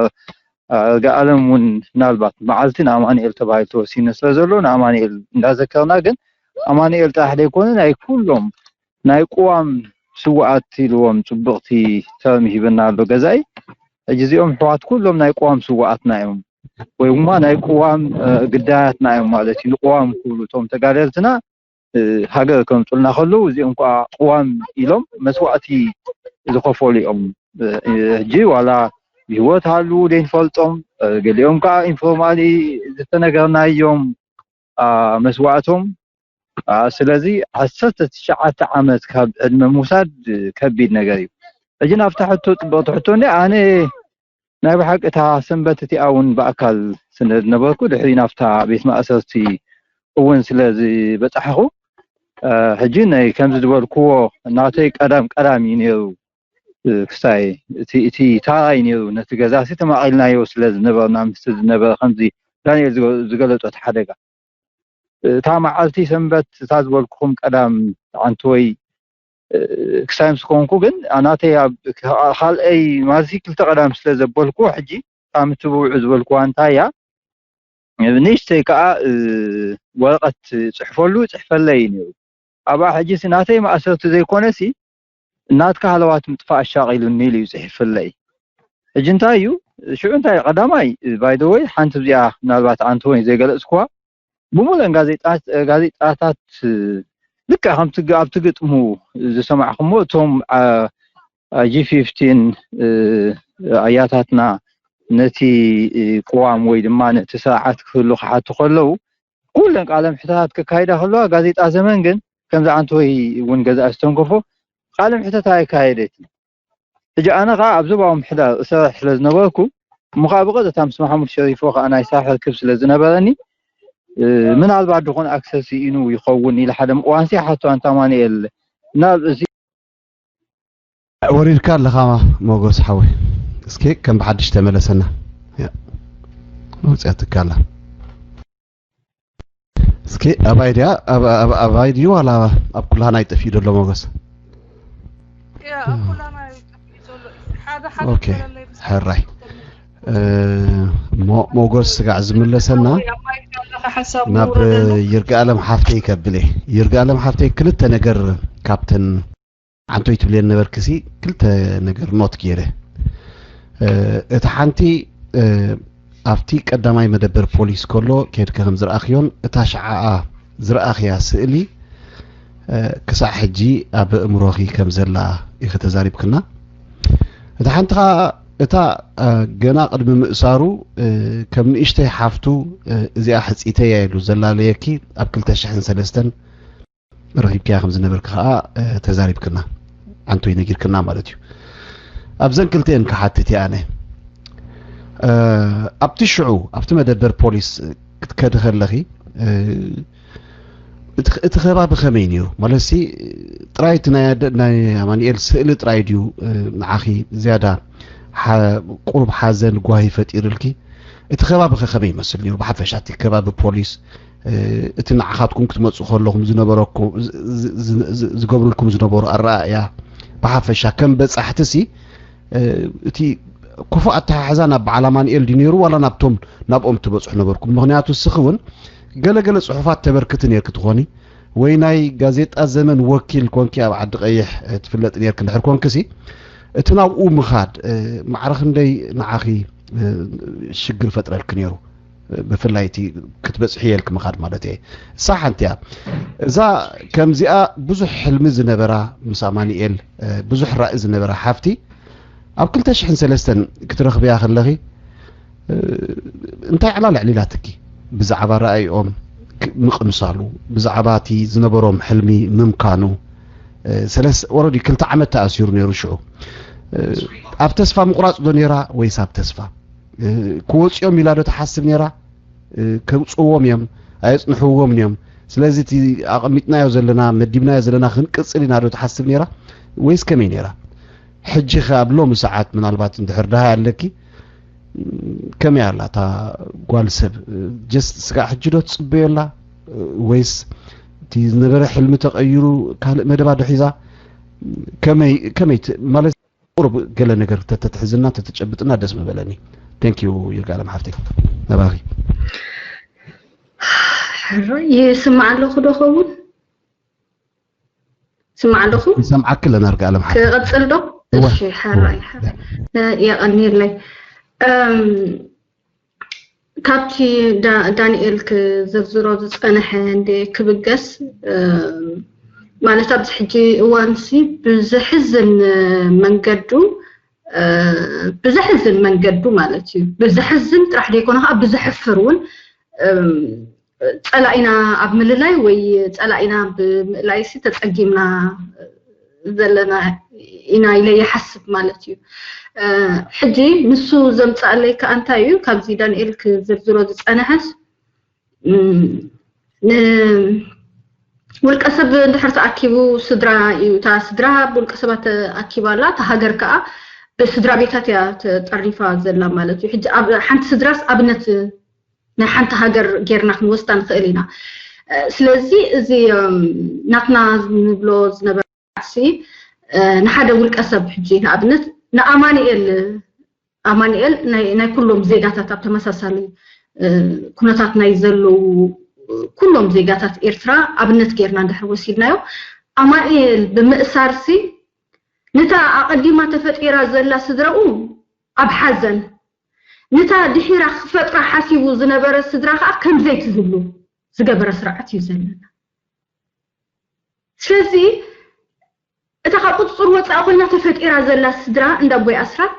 እርጋ ኣለም እውን ምናልባት መዓልቲ ንኣማንኤል ተባሂሉ ተወሲኑ ስለ ዘሎ ንኣማንኤል እንዳዘከርና ግን ኣማንኤል ጥራሕ ዘይኮነ ናይ ኩሎም ናይ ቅዋም ስውኣት ኢልዎም ፅብቕቲ ተርም ሂብና ኣሎ ገዛኢ። ሕጂ እዚኦም ኣሕዋት ኩሎም ናይ ቅዋም ስውኣትና እዮም ወይ ድማ ናይ ቅዋም ግዳያትና እዮም ማለት እዩ። ንቅዋም ክብሉ እቶም ተጋደልትና ሃገር ከምፁልና ከለዉ እዚኦም ከዓ ቅዋም ኢሎም መስዋእቲ ዝኸፈሉ እዮም። ሕጂ ዋላ ብህይወት ሃልዉ ዘይንፈልጦም ገሊኦም ከዓ ኢንፎርማሊ ዝተነገርናዮም መስዋእቶም ስለዚ ዓሰርተ ትሽዓተ ዓመት ካብ ዕድመ ምውሳድ ከቢድ ነገር እዩ። ሕጂ ናብታ ሕቶ ፅብቕቲ ሕቶ እንደ ኣነ ናይ ብሓቂ እታ ሰንበት እቲኣ እውን ብኣካል ስለ ዝነበርኩ ድሕሪ ናብታ ቤት ማእሰርቲ እውን ስለ ዝበፃሕኹ ሕጂ ናይ ከምዚ ዝበልክዎ ናተይ ቀዳም ቀዳም እዩ ነይሩ ክስታይ እቲ ታራይ ነይሩ ነቲ ገዛሲ ተማቒልናዮ ስለ ዝነበርና ምስቲ ዝነበረ ከምዚ ዳንኤል ዝገለፆ እቲ ሓደጋ እታ መዓልቲ ሰንበት እታ ዝበልኩኹም ቀዳም ዓንተወይ ክሳይ ምስ ኮንኩ ግን ናተይ ኣብ ካልኣይ ማለትሲ ክልተ ቀዳም ስለ ዘበልኩ ሕጂ እታ ምትብውዑ ዝበልኩዋ እንታይ እያ ንእሽተይ ከዓ ወረቐት ፅሕፈሉ ፅሕፈለይ እዩ ነይሩ ኣብኣ ሕጂ ናተይ ማእሰርቲ ዘይኮነሲ ናትካ ሃለዋት ምጥፋእ ኣሻቒሉኒ ኢሉ እዩ ጽሒፍለይ። ሕጂ እንታይ እዩ ሽዑ እንታይ ቀዳማይ ባይደወይ ሓንቲ እዚኣ ምናልባት ኣንተ ወይ ዘይገለጽኩዋ ብሙሉእን ጋዜጣታት ልክዕ ከምቲ ኣብ ትግጥሙ ዝሰማዕኩሞ እቶም ጂ ፊፍቲን ኣያታትና ነቲ ቅዋም ወይ ድማ ነቲ ስርዓት ክህሉ ክሓቱ ከለዉ ኩለን ቃለ ምሕታት ክካይዳ ከለዋ ጋዜጣ ዘመን ግን ከምዚ ኣንተ ወይ እውን ገዛ ዝተንከፎ ቃለ ምሕተት ኣይካየደትን። ሕጂ ኣነ ከዓ ኣብ ዞባዊ ምሕዳር እሰርሕ ስለ ዝነበርኩ እሞ ከዓ ብቐጥታ ምስ ማሕሙድ ሸሪፎ ከዓ ናይ ስራሕ ርክብ ስለ ዝነበረኒ ምናልባት ድኾን ኣክሰስ ኢኑ ይኸውን ኢለ ሓደ እዋንሲ ሓቶ ኣንታ ኣማኑኤል ናብ እዚ ወሪድካ ኣለኻ ሞጎስ ሓወይ። እስኪ ከም ብሓድሽ ተመለሰና። ያ መውፅያትካ ኣላ። እስኪ ኣባይ ድያ ኣባይ ድዩ ዋላ ኣብ ኩላህና ይጠፍኡ ዘሎ ሞገስ? ኦኬ ሕራይ ሞጎስ ስጋዕ ዝምለሰና ናብ ይርጋ ኣለም ሓፍተይ ከብል እየ። ይርጋ ኣለም ሓፍተይ ክልተ ነገር ካብተን ዓንቶይ ትብልየን ነበርክሲ ክልተ ነገር ኖት ገይረ። እቲ ሓንቲ ኣብቲ ቀዳማይ መደበር ፖሊስ ከሎ ኬድካ ከም ዝረኣኽዮን እታ ሸዓኣ ዝረኣኽያ ስእሊ ክሳዕ ሕጂ ኣብ ኣእምሮኺ ከም ዘላ ኢኺ ተዛሪብክና። እታ ሓንቲ ኸዓ እታ ገና ቅድሚ ምእሳሩ ከም ንእሽተይ ሓፍቱ እዚኣ ሕፂተያ ኢሉ ዘላለየኪ ኣብ ክልተ ሽሕን ሰለስተን ረኺብካያ ከም ዝነበርካ ከዓ ተዛሪብክና ዓንቶይ ነጊርክና ማለት እዩ። ኣብዘን ክልተኤን ክሓትት እየ ኣነ። ኣብቲ ሽዑ ኣብቲ መደበር ፖሊስ ክትከዲ ከለኺ እቲ ከባቢ ከመይ ነይሩ? ማለት ሲ ጥራይ እቲ ናይ ኣማኑኤል ስእሊ ጥራይ ድዩ ንዓኺ ዝያዳ ቁሩብ ሓዘን ጓሂ ፈጢርልኪ? እቲ ከባቢ ከ ከመይ ይመስል ነይሩ? ብሓፈሻ እቲ ከባቢ ፖሊስ እቲ ንዓኻትኩም ክትመፁ ከለኹም ዝነበረኩም ዝገብሩልኩም ዝነበሩ ኣረኣእያ ብሓፈሻ ከም በፃሕቲ ሲ እቲ ክፉእ ኣተሓሕዛ ናብ በዓል ኣማኑኤል ድዩ ነይሩ ዋላ ናብቶም ናብኦም ትበፅሑ ነበርኩም? ምክንያቱ እስኺ እውን ገለገለ ፅሑፋት ተበርክቲ ነይርኪ ትኾኒ ወይ ናይ ጋዜጣ ዘመን ወኪል ኮንኪ ኣብ ዓዲ ቀይሕ ትፍለጢ ነይርኪ እንድሕር ኮንክሲ እቲ ናብኡ ምኻድ ማዕረ ክንደይ ንዓኺ ሽግር ፈጥረልኪ ነይሩ? ብፍላይ እቲ ክትበፅሕዮ ኢልኪ ምኻድ ማለት እየ። እሳ ሓንቲ እያ። እዛ ከምዚኣ ብዙሕ ሕልሚ ዝነበራ ምስ ኣማኑኤል ብዙሕ ራኢ ዝነበራ ሓፍቲ ኣብ ክልተ ሽሕን ሰለስተን ክትረኽብያ ከለኺ እንታይ ዕላል ኣዕሊላትኪ? ብዛዕባ ራእይኦም ምቕምሳሉ፣ ብዛዕባ እቲ ዝነበሮም ሕልሚ ምምካኑ ሰለስ ኦረዲ ክልተ ዓመት ተኣሲሩ ነይሩ ሽዑ። ኣብ ተስፋ ምቑራፅ ዶ ነይራ ወይስ ኣብ ተስፋ ክወፅኦም ኢላ ዶ ትሓስብ ነይራ? ከውፅዎም እዮም ኣየፅንሕዎም እዮም። ስለዚ እቲ ኣቐሚጥናዮ ዘለና መዲብናዮ ዘለና ክንቅፅል ኢና ዶ ትሓስብ ነይራ ወይስ ከመይ ነይራ? ሕጂ ከ ኣብ ሎሚ ሰዓት ምናልባት እንድሕር ደሃይ ኣለኪ ከመይ ኣላ እታ ጓል ሰብ? ጀስት ስጋዕ ሕጂ ዶ ትፅበዮ ኣላ ወይስ እቲ ዝነበረ ሕልሚ ተቐይሩ ካልእ መደባ ዶ ሒዛ? ከመይ ከመይ ማለት ቁሩብ ገለ ነገር ተተትሕዝና ተተጨብጥና ደስ ምበለኒ። Thank you ይርጋለም ሓፍተይ ናባኺ። ሕራይ ይስማዕ ኣለኹ ዶ ኸውን? ስማዕ ኣለኹ? ይሰምዓኪ ኣለና ይርጋለም ሓፍተይ። ክቐጽል ዶ? እሺ ሕራይ የቐንየለይ። ካብቲ ዳንኤል ክዝርዝሮ ዝጸንሐ እንደ ክብገስ ማለት ኣብዚ ሕጂ እዋንሲ ብዘሕዝን መንገዱ ብዘሕዝን መንገዱ ማለት እዩ። ብዘሕዝን ጥራሕ ዘይኮነ ከዓ ብዘሕፍር እውን ጸላኢና ኣብ ምልላይ ወይ ጸላኢና ብምእላይሲ ተጸጊምና ዘለና ኢና ኢለ ይሓስብ ማለት እዩ። ሕጂ ንሱ ዘምፀኣለይ ከዓ እንታይ እዩ ካብዚ ዳንኤል ክዝርዝሮ ዝፀንሐስ ውልቀ ሰብ እንድሕር ተኣኪቡ ስድራ እዩ። እታ ስድራ ብውልቀ ሰባት ተኣኪባ ኣላ። እታ ሃገር ከዓ ብስድራ ቤታት እያ ተጠሪፋ ዘላ ማለት እዩ። ሕጂ ሓንቲ ስድራስ ኣብነት ናይ ሓንቲ ሃገር ጌርና ክንወስዳ ንኽእል ኢና። ስለዚ እዚ ናትና ንብሎ ዝነበረ ሲ ንሓደ ውልቀ ሰብ ሕጂ ንኣብነት ንኣማንኤል ኣማንኤል ናይ ኩሎም ዜጋታት ኣብ ተመሳሳሊ ኩነታት ናይ ዘለዉ ኩሎም ዜጋታት ኤርትራ ኣብነት ጌርና እንድሕር ወሲድናዮ ኣማንኤል ብምእሳር ሲ ነታ ኣቐዲማ ተፈጢራ ዘላ ስድራኡ ኣብ ሓዘን፣ ነታ ድሒራ ክፈጥራ ሓሲቡ ዝነበረ ስድራ ከዓ ከምዘይትህሉ ዝገበረ ስርዓት እዩ ዘለና። ስለዚ እታ ካብ ቁፅፅር ወፃኢ ኮይና ተፈጢራ ዘላ ስድራ እንዳ ኣቦይ ኣስራት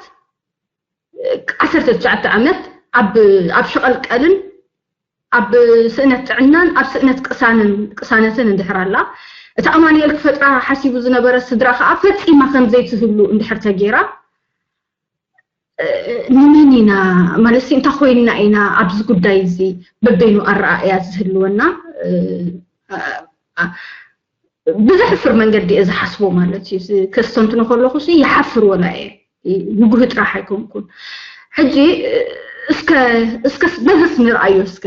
ዓሰርተ ትሽዓተ ዓመት ኣብ ኣብ ሸቐልቀልን ኣብ ስእነት ጥዕናን ኣብ ስእነት ቅሳንን ቅሳነትን እንድሕር ኣላ፣ እቲ ኣማኑኤል ክፈጥራ ሓሲቡ ዝነበረ ስድራ ከዓ ፈፂማ ከምዘይትህሉ እንድሕር ተጌራ፣ እ፣ ንመን ኢና ማለት እንታይ ኮይንና ኢና ኣብዚ ጉዳይ እዚ በበይኑ ኣረኣእያ ዝህልወና? እ፣ እ፣ ብዘሕፍር መንገዲ እየ ዝሓስቦ ማለት እዩ። እዚ ከስተንትኖ ከለኹ ሲ ይሓፍር ወላ እየ። ንጉህ ጥራሕ ኣይኮንኩን። ሕጂ እስከ እስከ በዝስ ንርኣዮ እስከ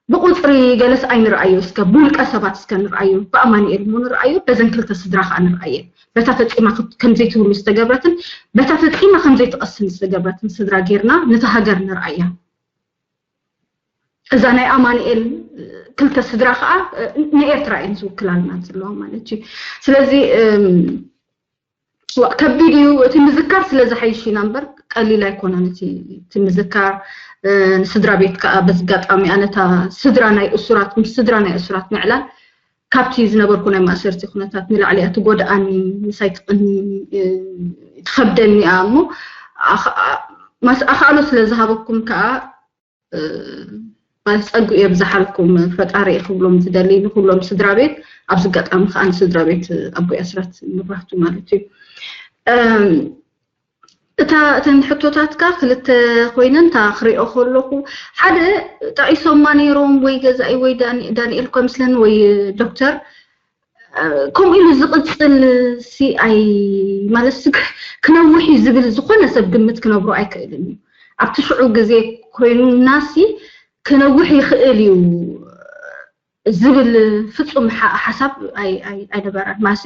ብቁፅሪ ገለስ ኣይንርኣዮ እስከ ብውልቀ ሰባት እስከ ንርኣዮ ብኣማኑኤል እሞ ንርኣዮ በዘን ክልተ ስድራ ከዓ ንርኣየ በታ ፈፂማ ከምዘይትህሉ ዝተገብረትን በታ ፈፂማ ከምዘይትቐስን ዝተገብረትን ስድራ ጌርና ነታ ሃገር ንርኣያ። እዛ ናይ ኣማኑኤል ክልተ ስድራ ከዓ ንኤርትራ እየን ዝውክላልና ዘለዋ ማለት እዩ። ስለዚ ከቢድ እዩ እቲ ምዝካር ስለ ዝሓይሽ ኢና እምበር ቀሊል ኣይኮነን እቲ ምዝካር። ንስድራ ቤት ከዓ በዚ ኣጋጣሚ ኣነታ ስድራ ናይ እሱራት ምስ ስድራ ናይ እሱራት ምዕላል ካብቲ ዝነበርኩ ናይ ማእሰርቲ ኩነታት ንላዕሊ እያ ትጎድኣኒ፣ ምሳይ ትቕኒ፣ ትኸብደኒ እያ እሞ ኣኽኣሎ ስለ ዝሃበኩም ከዓ ማለት ጸግኡ የብዝሓልኩም ፈጣሪ ክብሎም ዝደሊ ንኩሎም ስድራ ቤት ኣብዚ ኣጋጣሚ ከዓ ንስድራ ቤት ኣቦይ ኣስራት ንብራህቱ ማለት እዩ። እታ እተን ሕቶታትካ ክልተ ኮይነን እታ ክሪኦ ከለኹ ሓደ ጠቒሶማ ነይሮም ወይ ገዛኢ ወይ ዳንኤል እኳ ምስለኒ ወይ ዶክተር ከምኡ ኢሉ ዝቕፅል ሲ ኣይ ማለት ክነውሕ እዩ ዝብል ዝኾነ ሰብ ግምት ክነብሮ ኣይክእልን እዩ። ኣብቲ ሽዑ ግዜ ኮይኑና ሲ ክነውሕ ይኽእል እዩ ዝብል ፍፁም ሓሳብ ኣይነበረን። ማሲ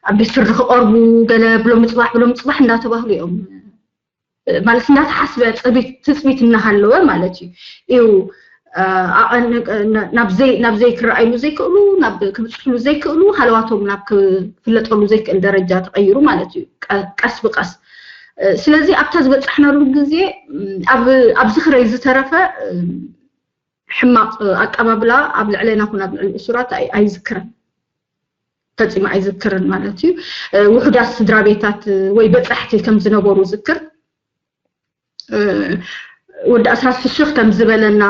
ኣብ ቤት ፍርዲ ክቐርቡ ገለ ብሎም ፅባሕ ብሎም ፅባሕ እንዳተባህሉ እዮም ማለት እንዳተሓስበ ትፅቢት እናሃለወ ማለት እዩ እዩ ናብ ዘይክረኣይሉ ዘይክእሉ ናብ ክብፅሕሉ ዘይክእሉ ሃለዋቶም ናብ ክፍለጠሉ ዘይክእል ደረጃ ተቐይሩ ማለት እዩ ቀስ ብቀስ። ስለዚ ኣብታ ዝበፃሕናሉ ግዜ ኣብ ዝኽረይ ዝተረፈ ሕማቕ ኣቀባብላ ኣብ ልዕለና ኩን ኣብ ልዕሊ እሱራት ኣይዝክርን ፈፂሙ ኣይዝክርን ማለት እዩ። ውሑዳት ስድራ ቤታት ወይ በፃሕቲ ከም ዝነበሩ ዝክር ወዲ ኣስራት ፍሽኽ ከም ዝበለና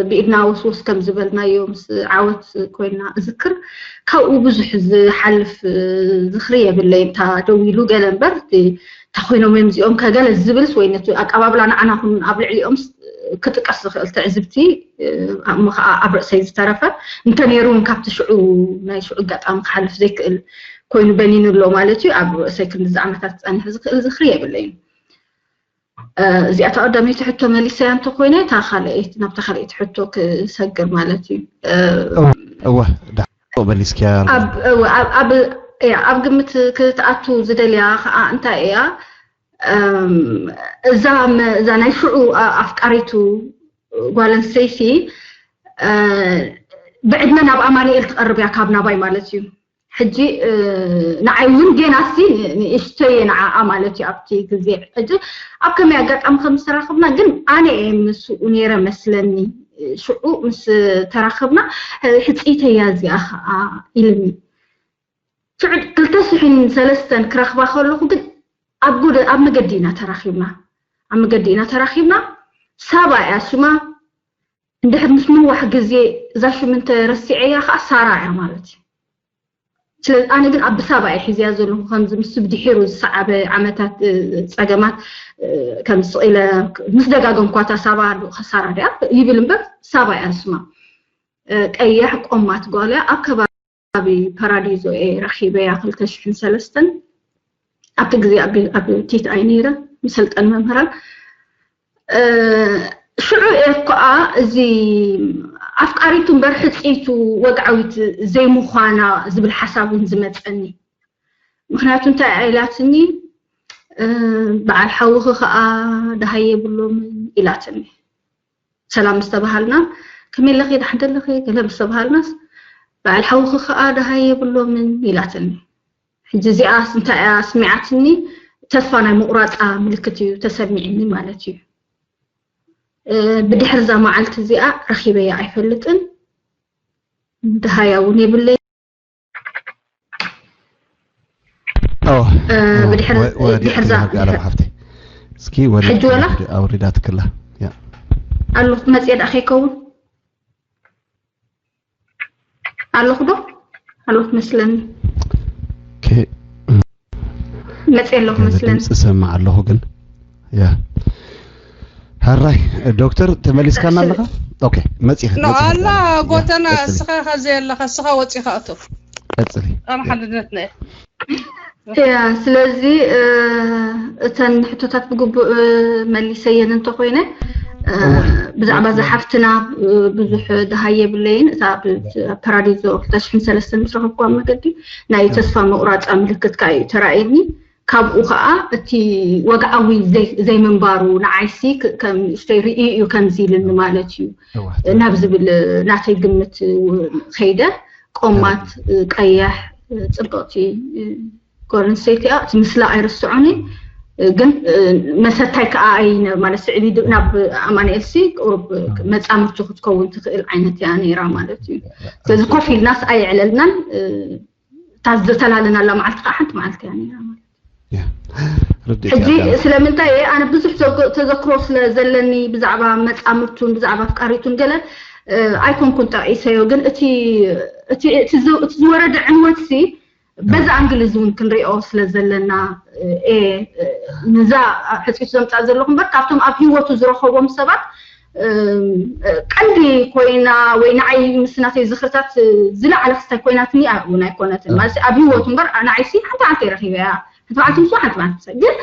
ብኢድና ወስወስ ከም ዝበልናዮ ምስ ዓወት ኮይና እዝክር ካብኡ ብዙሕ ዝሓልፍ ዝኽሪ የብለይ እንታ ደው ኢሉ ገለ እምበር እንታ ኮይኖም እዮም እዚኦም ከገለ ዝብልስ ወይ ነቲ ኣቀባብላ ንዓና ኩን ኣብ ልዕሊኦም ክጥቀስ ዝኽእል ትዕዝብቲ እሞ ከዓ ኣብ ርእሰይ ዝተረፈ እንተነይሩ እውን ካብቲ ሽዑ ናይ ሽዑ ኣጋጣሚ ክሓልፍ ዘይክእል ኮይኑ በኒኑ ኣሎ ማለት እዩ ኣብ ርእሰይ ክንዲ ዓመታት ክፀንሕ ዝኽእል ዝኽሪ የብለይን። እዚኣ እታ ቀዳመይቲ ሕቶ መሊሰያ እንተኮይነ እታ ካልኣይቲ ናብታ ካልኣይቲ ሕቶ ክሰግር ማለት እዩ። እወ ዳሕሮ መሊስክያ። ኣብ ግምት ክትኣቱ ዝደልያ ከዓ እንታይ እያ እዛ እዛ ናይ ሽዑ ኣፍቃሪቱ ጓል ኣንስተይቲ ብዕድመ ናብ ኣማኑኤል ትቐርብ እያ ካብ ናባይ ማለት እዩ። ሕጂ ንዓይ እውን ጌና ሲ ንእሽተየ ንዓኣ ማለት እዩ ኣብቲ ግዜ ሕጂ ኣብ ከመይ ኣጋጣሚ ከም ዝተራኸብና ግን ኣነ እየ ምስኡ ነይረ መስለኒ ሽዑ ምስ ተራኸብና ሕፅይተያ እዚኣ ከዓ ኢልኒ ሽዑ ክልተ ሽሕን ሰለስተን ክረኽባ ከለኹ ግን ኣብ ጉደ ኣብ መገዲ ኢና ተራኺብና ኣብ መገዲ ኢና ተራኺብና ሳባ እያ ሽማ እንድሕር ምስ ምንዋሕ ግዜ እዛ ሽም እንተ ረሲዐያ ከዓ ሳራ እያ ማለት እዩ ስለዚ ኣነ ግን ኣብ ብሳባ እየ ሒዝያ ዘለኹ ከምዚ ምስ ብድሒሩ ዝሰዓበ ዓመታት ፀገማት ከም ስቕ ኢለ ምስ ደጋገምኳ እታ ሳባ ሳራ ድያ ይብል እምበር ሳባ እያ ስማ ቀያሕ ቆማት ጓል እያ ኣብ ከባቢ ፓራዲዞ እየ ረኺበያ ክልተ ሽሕን ሰለስተን ኣብቲ ግዜ ኣብ ቲት ኣይ ነይረ መሰልጠን መምህራን ሽዑ እየ ከዓ እዚ ኣፍቃሪቱ እምበር ሕፅይቱ ወግዓዊት ዘይምዃና ዝብል ሓሳብ እውን ዝመፀኒ ምክንያቱ እንታይ ኢላትኒ በዓል ሓውኺ ከዓ ደሃይ የብሎምን ኢላትኒ ሰላም ምስተባሃልና ከመይ ኣለኺ ደሓን ደለኺ ገለ ምስተባሃልናስ በዓል ሓውኺ ከዓ ደሃይ የብሎምን ኢላትኒ ሕጂ እዚኣ እንታይ እያ ስሚዓትኒ? ተስፋ ናይ ምቑራፃ ምልክት እዩ ተሰሚዕኒ ማለት እዩ። ብድሕርዛ መዓልቲ እዚኣ ረኺበያ ኣይፈልጥን። ድሃያ እውን የብለይ። ብድሕርዛ ዓለም ሓፍተይ እስኪ ወደ ሕጂ ወላ ኣውሪዳትክላ ኣለኹ መፅየ ደኣ ከይከውን ኣለኹ ዶ ኣለኹ መስለኒ መፅየ ኣለኹ መስለኒ ሰማዕ ኣለኹ ግን ያ ሀራይ ዶክተር ተመሊስካና ኣለኻ? ኦኬ መፂ ኣላ ጎተና እስኻ ከዘይ ኣለኻ እስኻ ወፂኻ እቶ ቀፅሊ ኣም ሓድነትና ያ ስለዚ እተን ሕቶታት ብግቡእ መሊሰየን እንተኮይነ ብዛዕባ እዛ ሓፍትና ብዙሕ ደሃይ የብለይን እታ ፓራዲዞ ክልተ ሽሕን ሰለስተን ምስ ረኸብኩዋ መገዲ ናይ ተስፋ ምቑራፃ ምልክት ከዓ እዩ ተራእየኒ ካብኡ ከዓ እቲ ወግዓዊ ዘይምንባሩ ንዓይሲ ከም ንእሽተይ ርእዩ እዩ ከምዚ ኢልኒ ማለት እዩ ናብ ዝብል ናተይ ግምት ከይደ ቆማት ቀያሕ ፅብቅቲ ጓል ኣንስተይቲ እያ እቲ ምስላ ኣይርስዖን ግን መሰታይ ከዓ ኣይነ ማለት ስዕሊ ናብ ኣማንኤል ሲ ቁሩብ መፃምድቲ ክትከውን ትኽእል ዓይነት እያ ነይራ ማለት እዩ ስለዚ ኮፍ ኢልናስ ኣየዕለልናን እታ ዝተላለናላ መዓልቲ ከዓ ሓንቲ መዓልቲ እያ ነይራ ማለት ሕጂ ስለምንታይ እየ ኣነ ብዙሕ ተዘክሮ ስለ ዘለኒ ብዛዕባ መፃምድቱን ብዛዕባ ኣፍቃሪቱን ገለ ኣይኮንኩን ጠቂሰዮ ግን እቲ ዝወረደ ዕንወት ሲ በዛ ኣንግል እዚ እውን ክንሪኦ ስለ ዘለና እየ ንዛ ሕፅይቱ ዘምፃእ ዘለኹ እምበር ካብቶም ኣብ ህይወቱ ዝረኸቦም ሰባት ቀንዲ ኮይና ወይ ንዓይ ምስ ናተይ ዝኽርታት ዝለዓለ ክስታይ ኮይናትኒ እውን ኣይኮነትን ማለት ኣብ ህይወቱ እምበር ንዓይሲ ሓንቲ ዓልቲ ረኺበ እያ ሓንቲ በዓልቲ ምስ ሓንቲ በዓልቲ ግን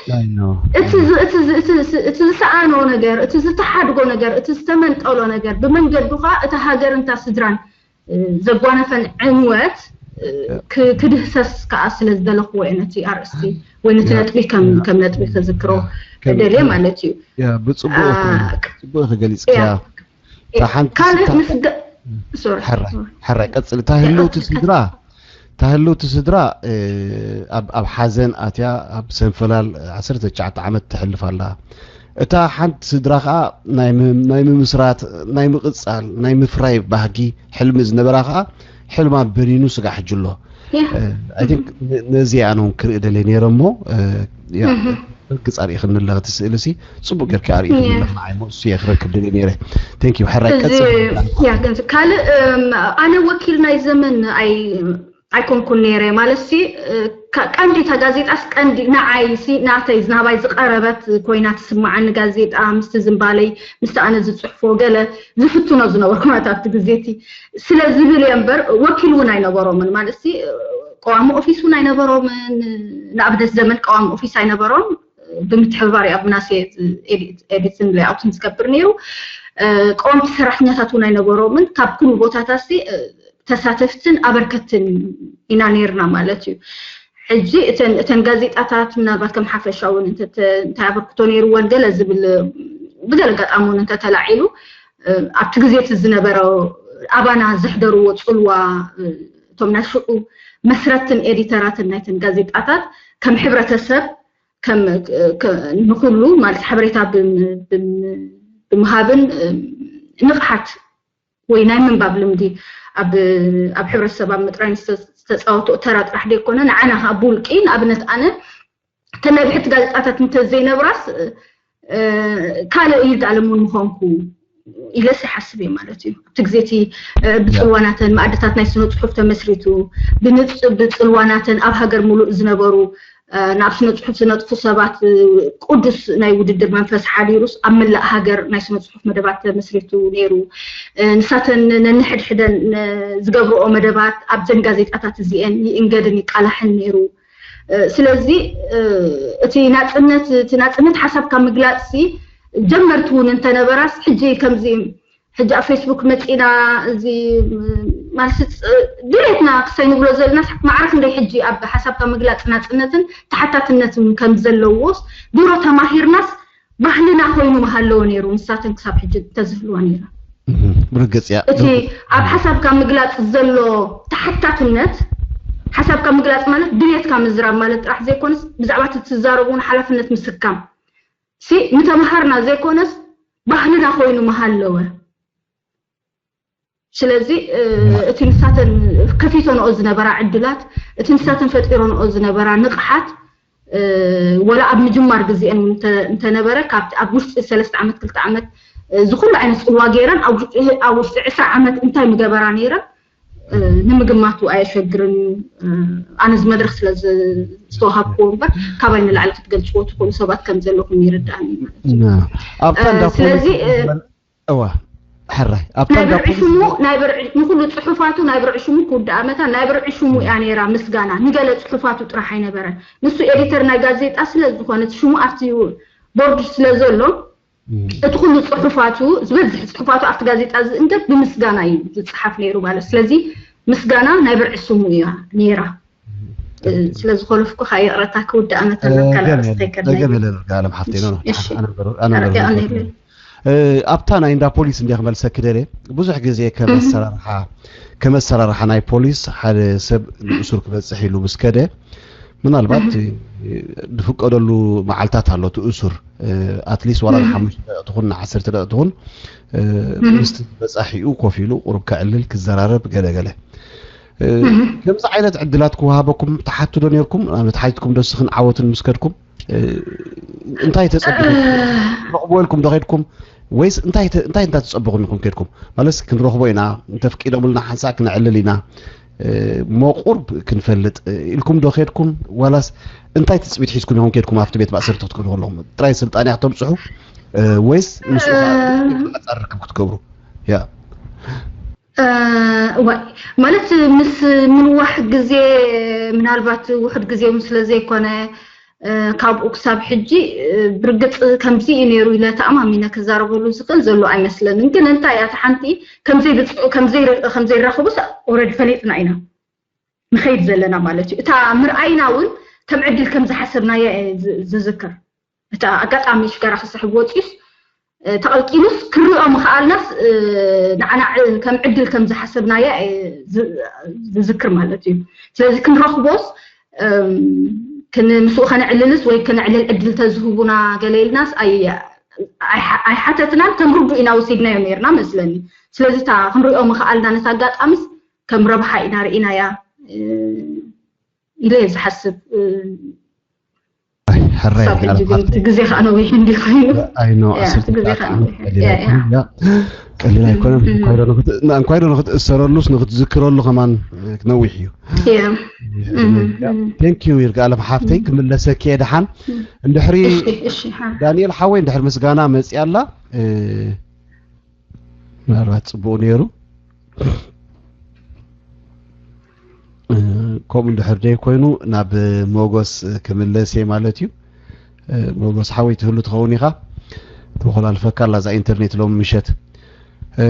እቲ ዝሰኣኖ ነገር እቲ ዝተሓድጎ ነገር እቲ ዝተመንጠሎ ነገር ብመንገዱ ከዓ እታ ሃገር እንታ ስድራን ዘጓነፈን ዕንወት ክድህሰስ ከዓ ስለ ዝደለኽዎ እየ ነቲ ኣርእስቲ ወይ ነቲ ነጥቢ ከም ነጥቢ ክዝክሮ ደልየ ማለት እዩ ብፅቡቅ ክገሊፅክያ ካልእ ምስ ሕራይ ቀፅል እታ ህልውቲ ስድራ እታ ህልውቲ ስድራ ኣብ ሓዘን ኣትያ ኣብ ሰንፈላል ዓሰርተ ትሽዓተ ዓመት ተሕልፍ ኣላ እታ ሓንቲ ስድራ ከዓ ናይ ምምስራት ናይ ምቕፃል ናይ ምፍራይ ባህጊ ሕልሚ ዝነበራ ከዓ ሕልማ በኒኑ ስጋዕ ሕጂ ኣሎ ነዚ ኣነ እውን ክርኢ ደልየ ነይረ እሞ ርግፅ ኣርእኽኒ ኣለኺ እቲ ስእሊ ሲ ፅቡቅ ጌርኪ ኣርእኽኒ ኣለኺ ንዓይ ሞ እሱ እየ ክረክብ ደልየ ነይረ thank you ሕራይ ቀፅል ካልእ ኣነ ወኪል ናይ ዘመን ኣይኮንኩን ነይረ ማለት ሲ ቀንዲ እታ ጋዜጣስ ቀንዲ ንዓይ ሲ ናተይ ናባይ ዝቀረበት ኮይና ትስማዓኒ ጋዜጣ ምስቲ ዝንባለይ ምስቲ ኣነ ዝፅሕፎ ገለ ዝፍትኖ ዝነበርኩ ማለት ኣብቲ ግዜ እቲ ስለ ዝብል እየ እምበር ወኪል እውን ኣይነበሮምን ማለት ሲ ቀዋሚ ኦፊስ እውን ኣይነበሮምን ንኣብነት ዘመን ቀዋሚ ኦፊስ ኣይነበሮም ብምትሕብባር ኣብ ምናሴ ኤዲትን ሌኣውትን ዝገብር ነይሩ ቀወምቲ ሰራሕተኛታት እውን ኣይነበሮምን ካብ ኩሉ ቦታታት ተሳተፍትን ኣበርከትን ኢና ነይርና ማለት እዩ ሕጂ እተን ጋዜጣታት ምናልባት ከም ሓፈሻ እውን እንታይ ኣበርክቶ ነይርወን ገለ ዝብል ብገለ ኣጋጣሚ እውን እንተተላዒሉ ኣብቲ ግዜ እቲ ዝነበረ ኣባና ዘሕደርዎ ፅልዋ እቶም ናይ ሽዑ መስረትን ኤዲተራትን ናይተን ጋዜጣታት ከም ሕብረተሰብ ከም ንኩሉ ማለት ሓበሬታ ብምሃብን ንቕሓት ወይ ናይ ምንባብ ልምዲ ኣብ ኣብ ሕብረተሰብ ኣብ ምጥራይ ዝተፃወቶ ተራ ጥራሕ ደይኮነ ንዓና ከዓ ብውልቂ ንኣብነት ኣነ ተናብሕቲ ጋዜጣታት እንተዘይነብራስ ካልእ ይርጋለም እውን ምኾንኩ ኢለስ ይሓስብ እየ ማለት እዩ ኣብቲ ግዜ እቲ ብፅልዋናተን መኣድታት ናይ ስነ ፅሑፍ ተመስሪቱ ብፅልዋናተን ኣብ ሃገር ሙሉእ ዝነበሩ ናብ ስነ ፅሑፍ ዝነጥፉ ሰባት ቅዱስ ናይ ውድድር መንፈስ ሓዲሩስ ኣብ መላእ ሃገር ናይ ስነ ፅሑፍ መደባት ተመስሪቱ ነይሩ ንሳተን ነንሕድሕደን ዝገብርኦ መደባት ኣብዘን ጋዜጣታት እዚአን ይእንገድን ይቃላሕን ነይሩ ስለዚ እቲ ናፅነት እቲ ናፅነት ሓሳብካ ምግላፅ ሲ ጀመርቲ እውን እንተነበራስ ሕጂ ከምዚ ሕጂ ኣብ ፌስቡክ መፂና እዚ ማለት ድሌትና ክሳይ ንብሎ ዘለና ማዕረ ክንደይ ሕጂ ኣብ ሓሳብካ ምግላፅ ናፅነትን ተሓታትነትን ከም ዘለዎስ ድሮ ተማሂርናስ ባህልና ኮይኑ ምሃለዎ ነይሩ ንሳተን ክሳብ ሕጂ ተዝህልዋ ነይራ ብርግፅ እያ እቲ ኣብ ሓሳብካ ምግላፅ ዘሎ ተሓታትነት ሓሳብካ ምግላፅ ማለት ድሌትካ ምዝራብ ማለት ጥራሕ ዘይኮነስ፣ ብዛዕባ እቲ ትዛረቡ እውን ሓላፍነት ምስካም ሲ ምተምሃርና ዘይኮነስ ባህልና ኮይኑ ምሃለወ። ስለዚ እቲ ንሳተን ከፊተንኦ ዝነበራ ዕድላት፣ እቲ ንሳተን ፈጢረንኦ ዝነበራ ንቕሓት፣ ወላ ኣብ ምጅማር ግዜአን እውን እንተነበረ፣ ካብቲ ኣብ ውሽጢ ሰለስተ ዓመት ክልተ ዓመት እዚ ኩሉ ዓይነት ፅልዋ ገይረን ኣብ ውሽጢ ዕስራ ዓመት እንታይ ምገበራ ነይረን ንምግማቱ ኣየሸግርን እዩ። ኣነ እዚ መድረክ ስለ ዝተዋሃብክዎ እምበር፣ ካባይ ንላዕሊ ክትገልፅዎ ትኽእሉ ሰባት ከም ዘለኹም ይርዳእኒ ማለት እዩ። ኣብታ እንዳ ስለዚ እዋ ሕራይ ኣብታ ናይ እንዳ ብርዒ ሽሙ ናይ ብርዒ ንኩሉ ፅሑፋቱ ናይ ብርዒ ሽሙ ክውዳኣ መታ ናይ ብርዒ ሽሙ እያ ነይራ። ምስጋና ንገለ ፅሑፋቱ ጥራሕ ኣይነበረን። ንሱ ኤዲተር ናይ ጋዜጣ ስለ ዝኾነ እቲ ሽሙ ኣብቲ ቦርድ ስለ ዘሎ እቲ ኩሉ ፅሑፋቱ ዝበዝሕ ፅሑፋቱ ኣብቲ ጋዜጣ ዝእንገድ ብምስጋና እዩ ዝፅሓፍ ነይሩ ማለት። ስለዚ ምስጋና ናይ ብርዒ ሽሙ እያ ነይራ። ስለዝኾለፍኩኻ ይቕረታ ክውዳእ መተን ናብካ ንርእስ ከይከድና እዩ። ገለ ንርጋ ኣለም ሓፍተይ ነው እሺ። ኣነበሩ ኣነበሩ ኣርቲያ ነይሩ ኣብታ ናይ እንዳ ፖሊስ እንዲያ ክመልሰኪ ደልየ። ብዙሕ ግዜ ከመሰራርሓ ከመሰራርሓ ናይ ፖሊስ ሓደ ሰብ ንእሱር ክበፅሕ ኢሉ ምስ ከደ ምናልባት ዝፍቀደሉ መዓልታት ኣሎ እቲ እሱር ኣትሊስት ዋላ ንሓሙሽተ ደቂ ትኹን ንዓሰርተ ደቂ ትኹን ምስቲ በፃሒኡ ኮፍ ኢሉ ቁሩብ ከዕልል ክዘራረብ ገለገለ ከምዚ ዓይነት ዕድላት ክወሃበኩም ትሓቱ ዶ ነርኩም? ንኣብነት ሓቲትኩም ዶ ስኽን ዓወትን ምስ ከድኩም እንታይ ተፀቢኹም ረኽብዎ ኢልኩም ዶ ከድኩም? ወይስ እንታይ እንታይ እንታይ ትፀበኹም ኢኹም ከድኩም? ማለት ክንረኽቦ ኢና እንተፍቂዶምልና ሓንሳእ ክነዕልል ኢና እሞ ቁርብ ክንፈልጥ ኢልኩም ዶ ከድኩም? ዋላስ እንታይ ትፅቢት ሒዝኩም ኢኹም ከድኩም ኣብቲ ቤት ማእሰርቲ ክትከዱ ከለኹም? ጥራይ ስልጣን እያ ክተብፅሑ ወይስ ምስ ሓፃር ርክብ ክትገብሩ? ያ እዋይ ማለት ምስ ምንዋሕ ግዜ ምናልባት ውሕድ ግዜ እውን ስለ ዘይኮነ ካብኡ ክሳብ ሕጂ ብርግፅ ከምዚ እዩ ነይሩ ኢለ ተኣማሚነ ክዛረበሉ ዝኽእል ዘሎ ኣይመስለንን። ግን እንታይ እያ እታ ሓንቲ ከምዘይብፅዑ ከምዘይራኸቡስ ኦረዲ ፈሊጥና ኢና ንኸይድ ዘለና ማለት እዩ። እታ ምርኣይና እውን ከም ዕድል ከም ዝሓሰብናያ እየ ዝዝክር። እቲ ኣጋጣሚ ሽጋራ ክስሕብ ወፂኡስ ተቐልቂሉስ ክሪኦ ምኽኣልናስ ንዓና ከም ዕድል ከም ዝሓሰብናያ ዝዝክር ማለት እዩ። ስለዚ ክንረኽቦስ ምስኡ ከነዕልልስ ወይ ከነዕልል ዕድል ተዝህቡና ገለ ኢልናስ ኣይሓተትናን ከም ርዱ ኢና ወሲድናዮ ነርና መስለኒ። ስለዚ እታ ክንሪኦ ምኽኣልና ነቲ ኣጋጣሚስ ከም ረብሓ ኢና ርኢናያ ኢለ እየ ዝሓስብ። ሕራይ ክሳብ ሕጂ ግን እቲ ግዜ ከዓ ነዊሕ እንዲ ኮይኑ ኣይኖ ያ፣ እቲ ግዜ ከዓ ነዊሕ። ያ፣ ያ። ቀሊል ኣይኮነን። እንኳይ ዶ ንክት- እንኳይ ዶ ንክትእሰረሉስ ንክትዝክረሉ ከማን ነዊሕ እዩ። ያ። እም፣ እም። ቴንኪዩ ይርጋ ኣለም ሓፍተይ ክምለሰኪ እየ ደሓን እንድሕሪ እሺ፣ እሺ፣ ሓ- ዳንኤል ሓወይ እንድሕሪ ምስጋና መፅያ ኣላ እ፣ ምናልባት ፅቡቅ ነይሩ እ፣ ከምኡ እንድሕር ደይ ኮይኑ ናብ ሞጎስ ክምለስ እየ ማለት እዩ እ፣ ሞጎስ ሓወይ ትህሉ ትኸውን ኢኻ ተመኮላልፈካ ኣላ እዛ ኢንተርኔት ሎም ምሸት እ፣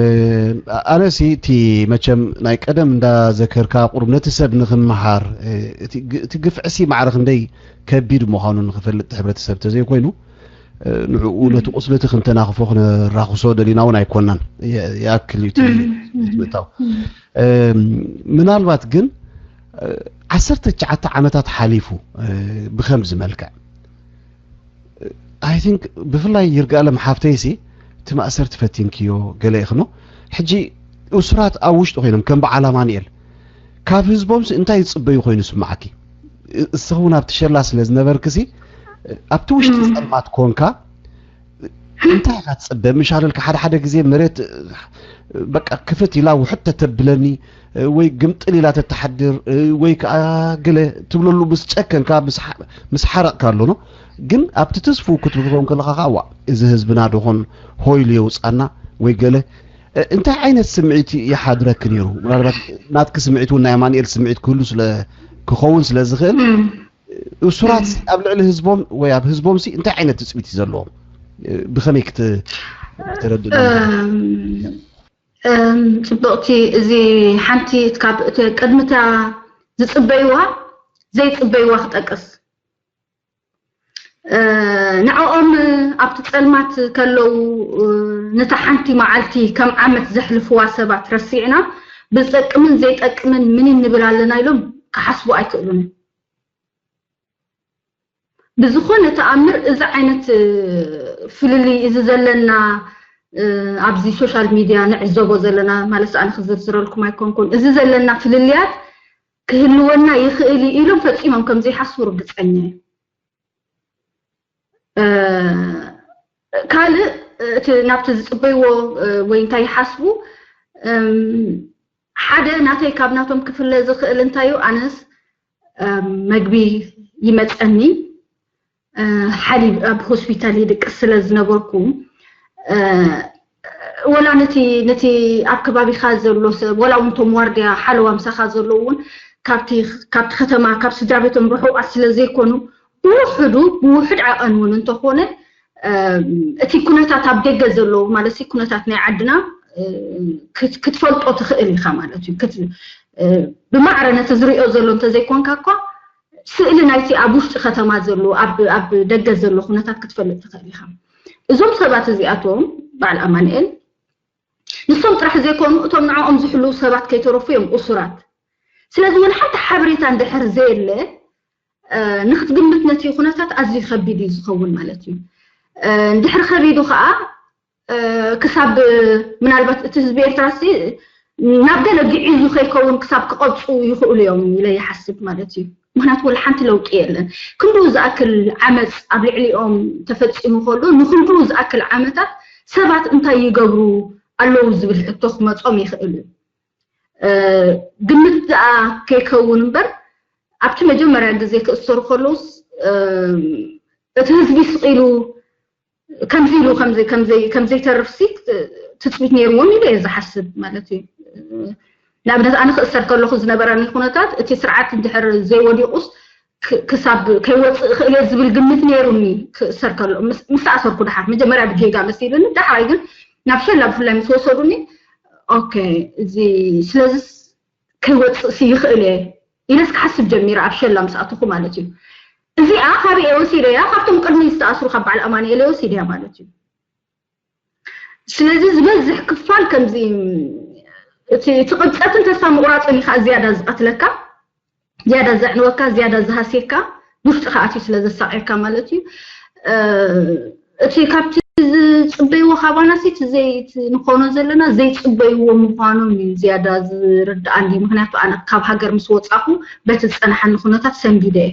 ኣነሲ እቲ መቸም ናይ ቀደም እንዳዘከርካ ቁሩብ ነቲ ሰብ ንክምሃር እ፣ እቲ ግ- እቲ ግፍዕሲ ማዕረ ክንደይ ከቢድ ምዃኑ ንክፈልጥ እቲ ሕብረተሰብ ተዘይኮይኑ ንዕኡ ነቲ ቁስሊ እቲ ክንተናኽፎ ክነራኽሶ ደሊና እውን ኣይኮናን ይኣክል እዩ እቲ ምእታው ምናልባት ግን ዓሰርተ ትሽዓተ ዓመታት ሓሊፉ ብከምዚ መልክዕ I think ብፍላይ ይርጋለም ሓፍተይሲ እቲ ማእሰርቲ ፈቲንክዮ ገለ ኢኽኖ ሕጂ እሱራት ኣብ ውሽጢ ኮይኖም ከም በዓል ኣማንኤል ካብ ህዝቦምሲ እንታይ ዝፅበዩ ኮይኑ ስማዓኪ እስኺ እውን ኣብቲ ሸላ ስለ ዝነበርክሲ ኣብቲ ውሽጢ ፀልማት ኮንካ እንታይ ኢኻ ትፅበ ምሻለልካ ሓደ ሓደ ግዜ መሬት በቃ ክፍት ኢላ ውሕድ ተተብለኒ ወይ ግምጥል ኢላ ተተሓድር ወይ ከዓ ገለ ትብለሉ ምስ ጨከንካ ምስ ሓረቕካ ኣሎኖ ግን ኣብቲ ትስፉ ክትብልኮን ከለካ ከዓ ዋ እዚ ህዝብና ዶኾን ሆይሉ የውፃና ወይ ገለ እንታይ ዓይነት ስምዒት ይሓድረክ ነይሩ? ምናልባት ናትኪ ስምዒት እውን ናይ ኣማንኤል ስምዒት ክህሉ ስለ ክኸውን ስለ ዝኽእል እሱራት ኣብ ልዕሊ ህዝቦም ወይ ኣብ ህዝቦም ሲ እንታይ ዓይነት ትፅቢት እዩ ዘለዎም? ብኸመይ ክት- ክተረድእ እም፣ ጽብቕቲ እዚ ሓንቲ ካብ እቲ ቅድምታ ዝጽበይዋ ዘይጽበይዋ ክጠቅስ ንዕኦም ኣብቲ ጸልማት ከለዉ ነታ ሓንቲ መዓልቲ ከም ዓመት ዘሕልፍዋ ሰባት ረሲዕና ብዝጠቅምን ዘይጠቅምን ምን ንብል ኣለና ኢሎም ክሓስቡ ኣይክእሉን እዮም። ብዝኾነ ተኣምር እዚ ዓይነት ፍልልይ እዚ ዘለና ኣብዚ ሶሻል ሚድያ ንዕዘቦ ዘለና ማለት ኣነ ክዝርዝረልኩም ኣይኮንኩን፣ እዚ ዘለና ፍልልያት ክህልወና ይኽእል እዩ ኢሎም ፈጺሞም ከም ዘይሓስቡ ርግጸኛ እየ። ካልእ እቲ ናብቲ ዝጽበይዎ ወይ እንታይ ይሓስቡ ሓደ ናተይ ካብ ናቶም ክፍለ ዝኽእል እንታዩ ኣነስ መግቢ ይመጸኒ፣ ሓሊብ ኣብ ሆስፒታል ይድቅስ ስለ ዝነበርኩ ወላ ነቲ ነቲ ኣብ ከባቢኻ ዘሎ ሰብ ወላ እውን ቶም ዋርድያ ሓለዋ ምሳኻ ዘለዉ እውን ካብቲ ካብቲ ከተማ ካብ ስድራ ቤቶም ርሑቓት ስለ ዘይኮኑ ብውሕዱ ብውሕድ ዓቐን እውን እንተኾነ እቲ ኩነታት ኣብ ደገ ዘለዉ ማለት ኩነታት ናይ ዓድና ክትፈልጦ ትኽእል ኢኻ ማለት እዩ። ብማዕረ ነቲ ዝሪኦ ዘሎ እንተዘይኮንካ እኳ ስእሊ ናይቲ ኣብ ውሽጢ ከተማ ዘሎ ኣብ ደገ ዘሎ ኩነታት ክትፈልጥ ትኽእል ኢኻ። እዞም ሰባት እዚኣቶም በዓል ኣማንኤል ንሶም ጥራሕ ዘይኮኑ እቶም ንዕኦም ዝሕልዉ ሰባት ከይተረፉ እዮም እሱራት። ስለዚ እውን ሓንቲ ሓበሬታ እንድሕር ዘየለ ንክትግምት ነቲ ኩነታት ኣዝዩ ከቢድ እዩ ዝኸውን ማለት እዩ። እንድሕር ከቢዱ ከዓ ክሳብ ምናልባት እቲ ህዝቢ ኤርትራ ሲ ናብ ገለ ግዒዙ ከይከውን ክሳብ ክቐብፁ ይኽእሉ እዮም ኢለ ይሓስብ ማለት እዩ። ምክንያቱ ወላ ሓንቲ ለውጢ የለን። ክንድኡ ዝኣክል ዓመፅ ኣብ ልዕሊኦም ተፈፂሙ ከሎ ንክንድኡ ዝኣክል ዓመታት ሰባት እንታይ ይገብሩ ኣለዉ ዝብል ሕቶ ክመፆም ይኽእል እዩ። ግምት ደኣ ከይከውን እምበር ኣብቲ መጀመርያ ግዜ ክእሰሩ ከለውስ እቲ ህዝቢ ስቕ ኢሉ ከምዚ ኢሉ ከም ዘይተርፍ ሲ ትፅቢት ነይርዎም ኢሉ እየ ዝሓስብ ማለት እዩ። ንኣብነት ኣነ ክእሰር ከለኹ ዝነበረኒ ኩነታት እቲ ስርዓት እንድሕር ዘይወዲቑስ ክሳብ ከይወፅእ እኽእል እየ ዝብል ግምት ነይሩኒ። ክእሰር ከሎ ምስ ተኣሰርኩ ደሓር መጀመርያ ብጌጋ መሲሉኒ፣ ዳሕራይ ግን ናብ ሸላ ብፍላይ ምስ ወሰዱኒ ኦኬ እዚ ስለዚስ ከይወፅእ ሲ ይኽእል እየ ኢለስ ክሓስብ ጀሚረ ኣብ ሸላ ምስ ኣተኹ ማለት እዩ። እዚኣ ካበይ እየ ወሲደያ? ካብቶም ቅድሚ ዝተኣስሩ ካብ በዓል ኣማኑኤል እየ ወሲደያ ማለት እዩ። ስለዚ ዝበዝሕ ክፋል ከምዚ እቲ ቅብፀትን ተስፋ ምቑራፅን እዩ ከዓ ዝያዳ ዝቐትለካ፣ ዝያዳ ዘዕንወካ፣ ዝያዳ ዝሃስየካ፣ ውሽጥኻ ኣትዩ ስለ ዘሳቕየካ ማለት እዩ። እቲ ካብቲ ዝፅበይዎ ካባና ሲ እቲ ንኾኖ ዘለና ዘይፅበይዎ ምዃኖም እዩ ዝያዳ ዝርድኣኒ። ምክንያቱ ኣነ ካብ ሃገር ምስ ወፃኹ በቲ ዝፀናሓኒ ኩነታት ሰንቢደ እየ።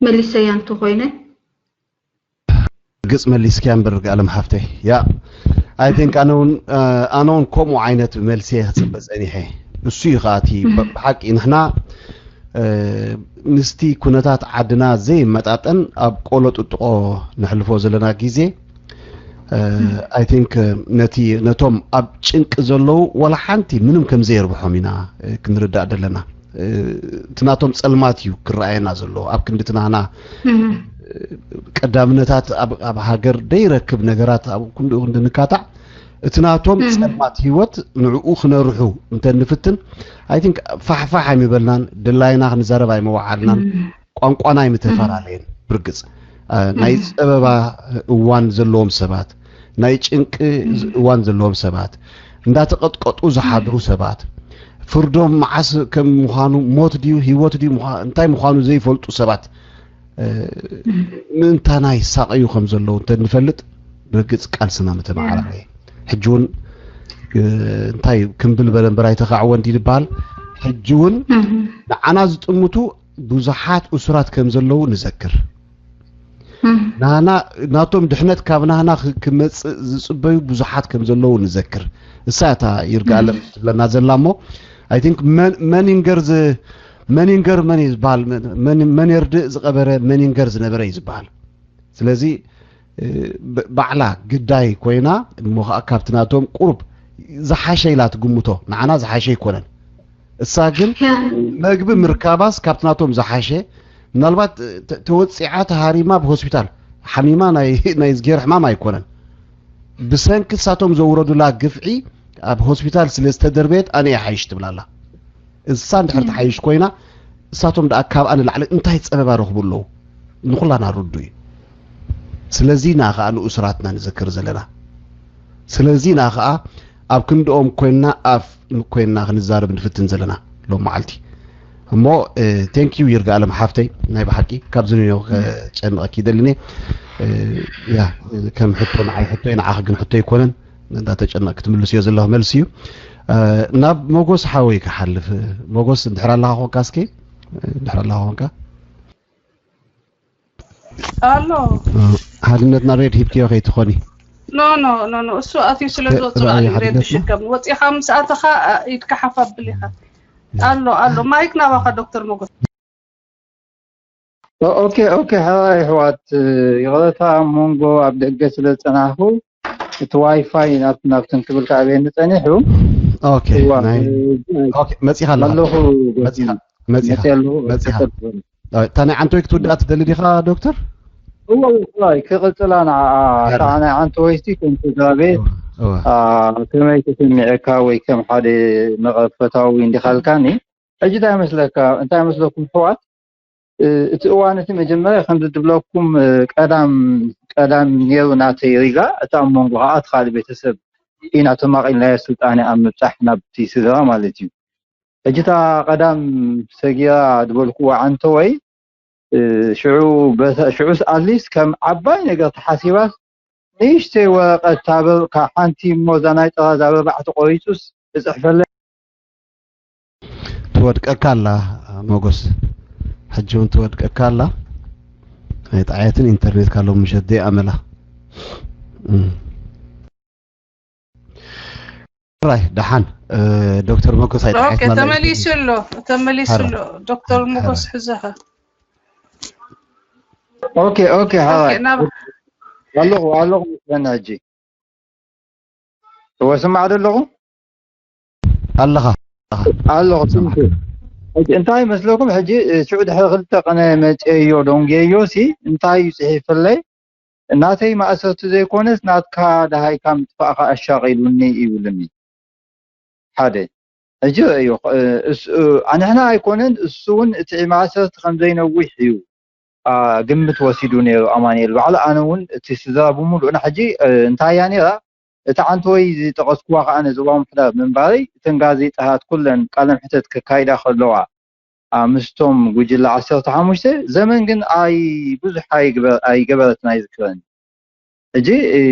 መሊሰያ እንተኾይነ። ግጽ መሊስኪያ እምበር ኣለም ሓፍተይ ያ I think ኣነ እውን ኣነ እውን ከምኡ ዓይነት መልሲ እየ ክጽበ ጸኒሐ። እሱ እዩ ከዓ እቲ ብሓቂ ንሕና ምስቲ ኩነታት ዓድና ዘይመጣጠን ኣብ ቆሎ ጥጥቆ ነሕልፎ ዘለና ግዜ I think ነቲ ነቶም ኣብ ጭንቂ ዘለዉ ዋላ ሓንቲ ምንም ከም ዘየርብሖም ኢና ክንርዳእ ዘለና። እቲ ናቶም ጸልማት እዩ ክረኣየና ዘሎ ኣብ ክንዲ እቲ ናህና ቀዳምነታት ኣብ ሃገር ደይረክብ ነገራት ኣብ ክንድኡ ክንዲ ንካታዕ እቲ ናቶም ጸልማት ህይወት ንዕኡ ክነርሑ እንተ ንፍትን I think ፋሕፋሕ ኣይምበልናን ድላይና ክንዛረብ ኣይመወዓልናን ቋንቋና ኣይምተፈላለየን ብርግጽ ናይ ጸበባ እዋን ዘለዎም ሰባት ናይ ጭንቂ እዋን ዘለዎም ሰባት እንዳተቐጥቀጡ ዝሓድሩ ሰባት ፍርዶም መዓስ ከም ምዃኑ ሞት ድዩ ህይወት ድዩ እንታይ ምዃኑ ዘይፈልጡ ሰባት ምእንታና ይሳቐዩ ከም ዘለዉ እንተ ንፈልጥ ብርግጽ ቃልስና ምተመዓራረየ ሕጂ እውን እንታይ ክምብል በለ እምበር ኣይተኻዕወ እንዲ ዝበሃል ሕጂ እውን ንዓና ዝጥምቱ ብዙሓት እሱራት ከም ዘለዉ ንዘክር ናና ናቶም ድሕነት ካብ ናህና ክመጽእ ዝጽበዩ ብዙሓት ከም ዘለዉ ንዘክር እሳ እታ ይርጋለም ትብለና ዘላ እሞ I think መን ይንገር መን ይንገር መን እዩ ዝበሃል መን የርድእ ዝቐበረ መን ይንገር ዝነበረ እዩ ዝበሃል ስለዚ ባዕላ ግዳይ ኮይና እሞ ከዓ ካብቲ ናቶም ቁሩብ ዝሓሸ ኢላ ትግምቶ ንዓና ዝሓሸ ኣይኮነን እሳ ግን መግቢ ምርካባስ ካብቲ ናቶም ዝሓሸ ምናልባት ተወፂዓ ተሃሪማ ብሆስፒታል ሓሚማ ናይ ዝጌር ሕማም ኣይኮነን ብሰንኪ እሳቶም ዘውረዱላ ግፍዒ ኣብ ሆስፒታል ስለ ዝተደርበየት ኣነ እየ ሓይሽ ትብላላ እሳ እንድሕር ትሓይሽ ኮይና እሳቶም ደኣ ካብኣ ንላዕሊ እንታይ ፀበባ ረኽቡ ኣለዉ ንኩላና ርዱ እዩ ስለዚ ኢና ከዓ ንእሱራትና ንዘክር ዘለና ስለዚ ኢና ከዓ ኣብ ክንድኦም ኮይንና ኣፍ ኮይንና ክንዛረብ ንፍትን ዘለና ሎም መዓልቲ እሞ thank you ይርጋ ኣለም ሓፍተይ፣ ናይ ብሓቂ ካብዚ ንዮ ከጨንቐኪ ይደልን እየ። ያ ከም ሕቶ ንዓይ ሕቶ ንዓኺ ግን ሕቶ ኣይኮነን፣ እንዳተጨነቕኪ ትምልስዮ ዘለኹ መልሲ እዩ። ናብ ሞጎስ ሓወይ ክሓልፍ። ሞጎስ እንድሕር ኣለኻ ኮንካ እስኪ፣ እንድሕር ኣለኻ ኮንካ። ኣሎ። ሓድነትና ሬድ ሂብክዮ ከይትኾኒ። ኖ ኖ ኖ ኖ እሱ ኣትዩ ስለ ዝወፅእ ራእይ እዩ ሬድ ሓድነትና? ዝሽከም። ወፂኻ ምስ ኣተኻ ኢድካ ሓፍ ኣብል ኢኻ። ኣሎ ኣሎ ማይክ ናባኻ ዶክተር ሞጎስ። ኦኬ ኦኬ። ሓራይ ኣሕዋት፣ ይቕረታ ኣብ መንጎ ኣብ ደገ ስለ ዝጸናሕኩ፣ እቲ ዋይፋይ ናብቲ ናብትን ክብል ከዕብየኒ ጸኒሑ። ኦኬ እዋ፣ ናይ እ፣ ኦኬ መጺኻ ኣለኻ ኣለኹ መጺኻ መጺኻ መጺ ኣለኹ። መጺኻ ቀጽል ትበል። እታ ናይ ዓንቶይ ክትውድኣ ትደሊ ዲኻ ዶክተር? እዋ፣ እዋ፣ ክቕጽላ ንዓ፣ ሓራ። እታ ናይ ዓንቶይ እስቲ ከም ስድራ ቤት፣ እዋ አ፣ ከመይ ተሰሚዐካ ወይ ከም ሓደ መቐፈታዊ እንዲኻልካኒ? ሕጂ እንታይ መስለካ፣ እንታይ መስለኩም ኣሕዋት? እ፣ እቲ እዋን እቲ መጀመርያ ከምዚ ዝብለኩም፣ እ፣ ቀዳም፣ ቀዳም ነይሩ ናተይ ሪጋ፣ እቲ ኣብ መንጎ ከዓ እቲ ካልእ ቤተሰብ ኢና ተማቒልናዮ ስልጣነ ኣብ ምብጻሕ ናብቲ ስድራ ማለት እዩ። ሕጂ እታ ቀዳም ሰጊራ ዝበልኩዋ ዓንተወይ፣ እ፣ ሽዑ በተ-፣ ሽዑስ ኣትሊስት ከም ዓባይ ነገር ተሓሲባስ ንእሽተይ ወረቐት ታበ-፣ ካብ ሓንቲ እሞ እዛ ናይ ጥራዝ ኣበባ ተቆሪጹስ እጽሕፈለይ ትወድቀካ ኣላ ሞጎስ፣ ሕጂ እውን ትወድቀካ ኣላ። ኣይጠዓየትን ኢንተርኔት ካሎም ምሸት ደይ ኣመላ። እም። ራይ ደሓን እ፣ ዶክተር ሞጎስ ኣይጠዓየት ኦኬ ማለት ተመሊሱ ኣሎ ተመሊሱ ሓራ። ኣሎ ዶክተር ሞጎስ ሓራ። ሕዘኻ። ኦኬ ኦኬ። ሓራይ ኦኬ ናብ ኣለኹ ኣለኹ መስለኒ። ሕጂ እወ ስማዕ ዶ ኣለኹ ኣለኻ ኣለኹ ስምኩ። ሕጂ እንታይ መስለኩም? ሕጂ እ፣ ሽዑ ድሕሪ ክልተ ቀነ መፅየዮ ዶንጌዮ ሲ እንታይ እዩ ፅሒፍለይ? እናተይ ማእሰርቲ ዘይኮነስ ናትካ ደሃይካ ምጥፋእካ ኣሻቒሉኒ ይብልኒ። ሓደ ሕጂ ረእዮ፣ እ፣ እስ-፣ እ፣ ኣንሕና ኣይኮነን እሱ እውን እቲ ማእሰርቲ ከም ዘይነዊሕ እዩ ኣ፣ ግምት ወሲዱ ነይሩ ኣማኑኤል ባዕሉ። ኣነ እውን እቲ ስድራ ብምሉእና ሕጂ እ፣ እንታይ እያ ነይራ? እቲ ዓንተወይ ዝጠቐስኩዋ ከዓ ነዞባ ምሕዳር ምንባረይ እተን ጋዜጣታት ኩለን ቃለ መሕተት ከካይዳ ከለዋ ኣ፣ ምስቶም ጉጅለ ዓሰርተ ሓሙሽተ ዘመን ግን ኣይ ብዙሕ ኣይግበር ኣይገበረትን ኣይዝክረን። ሕጂ እ፣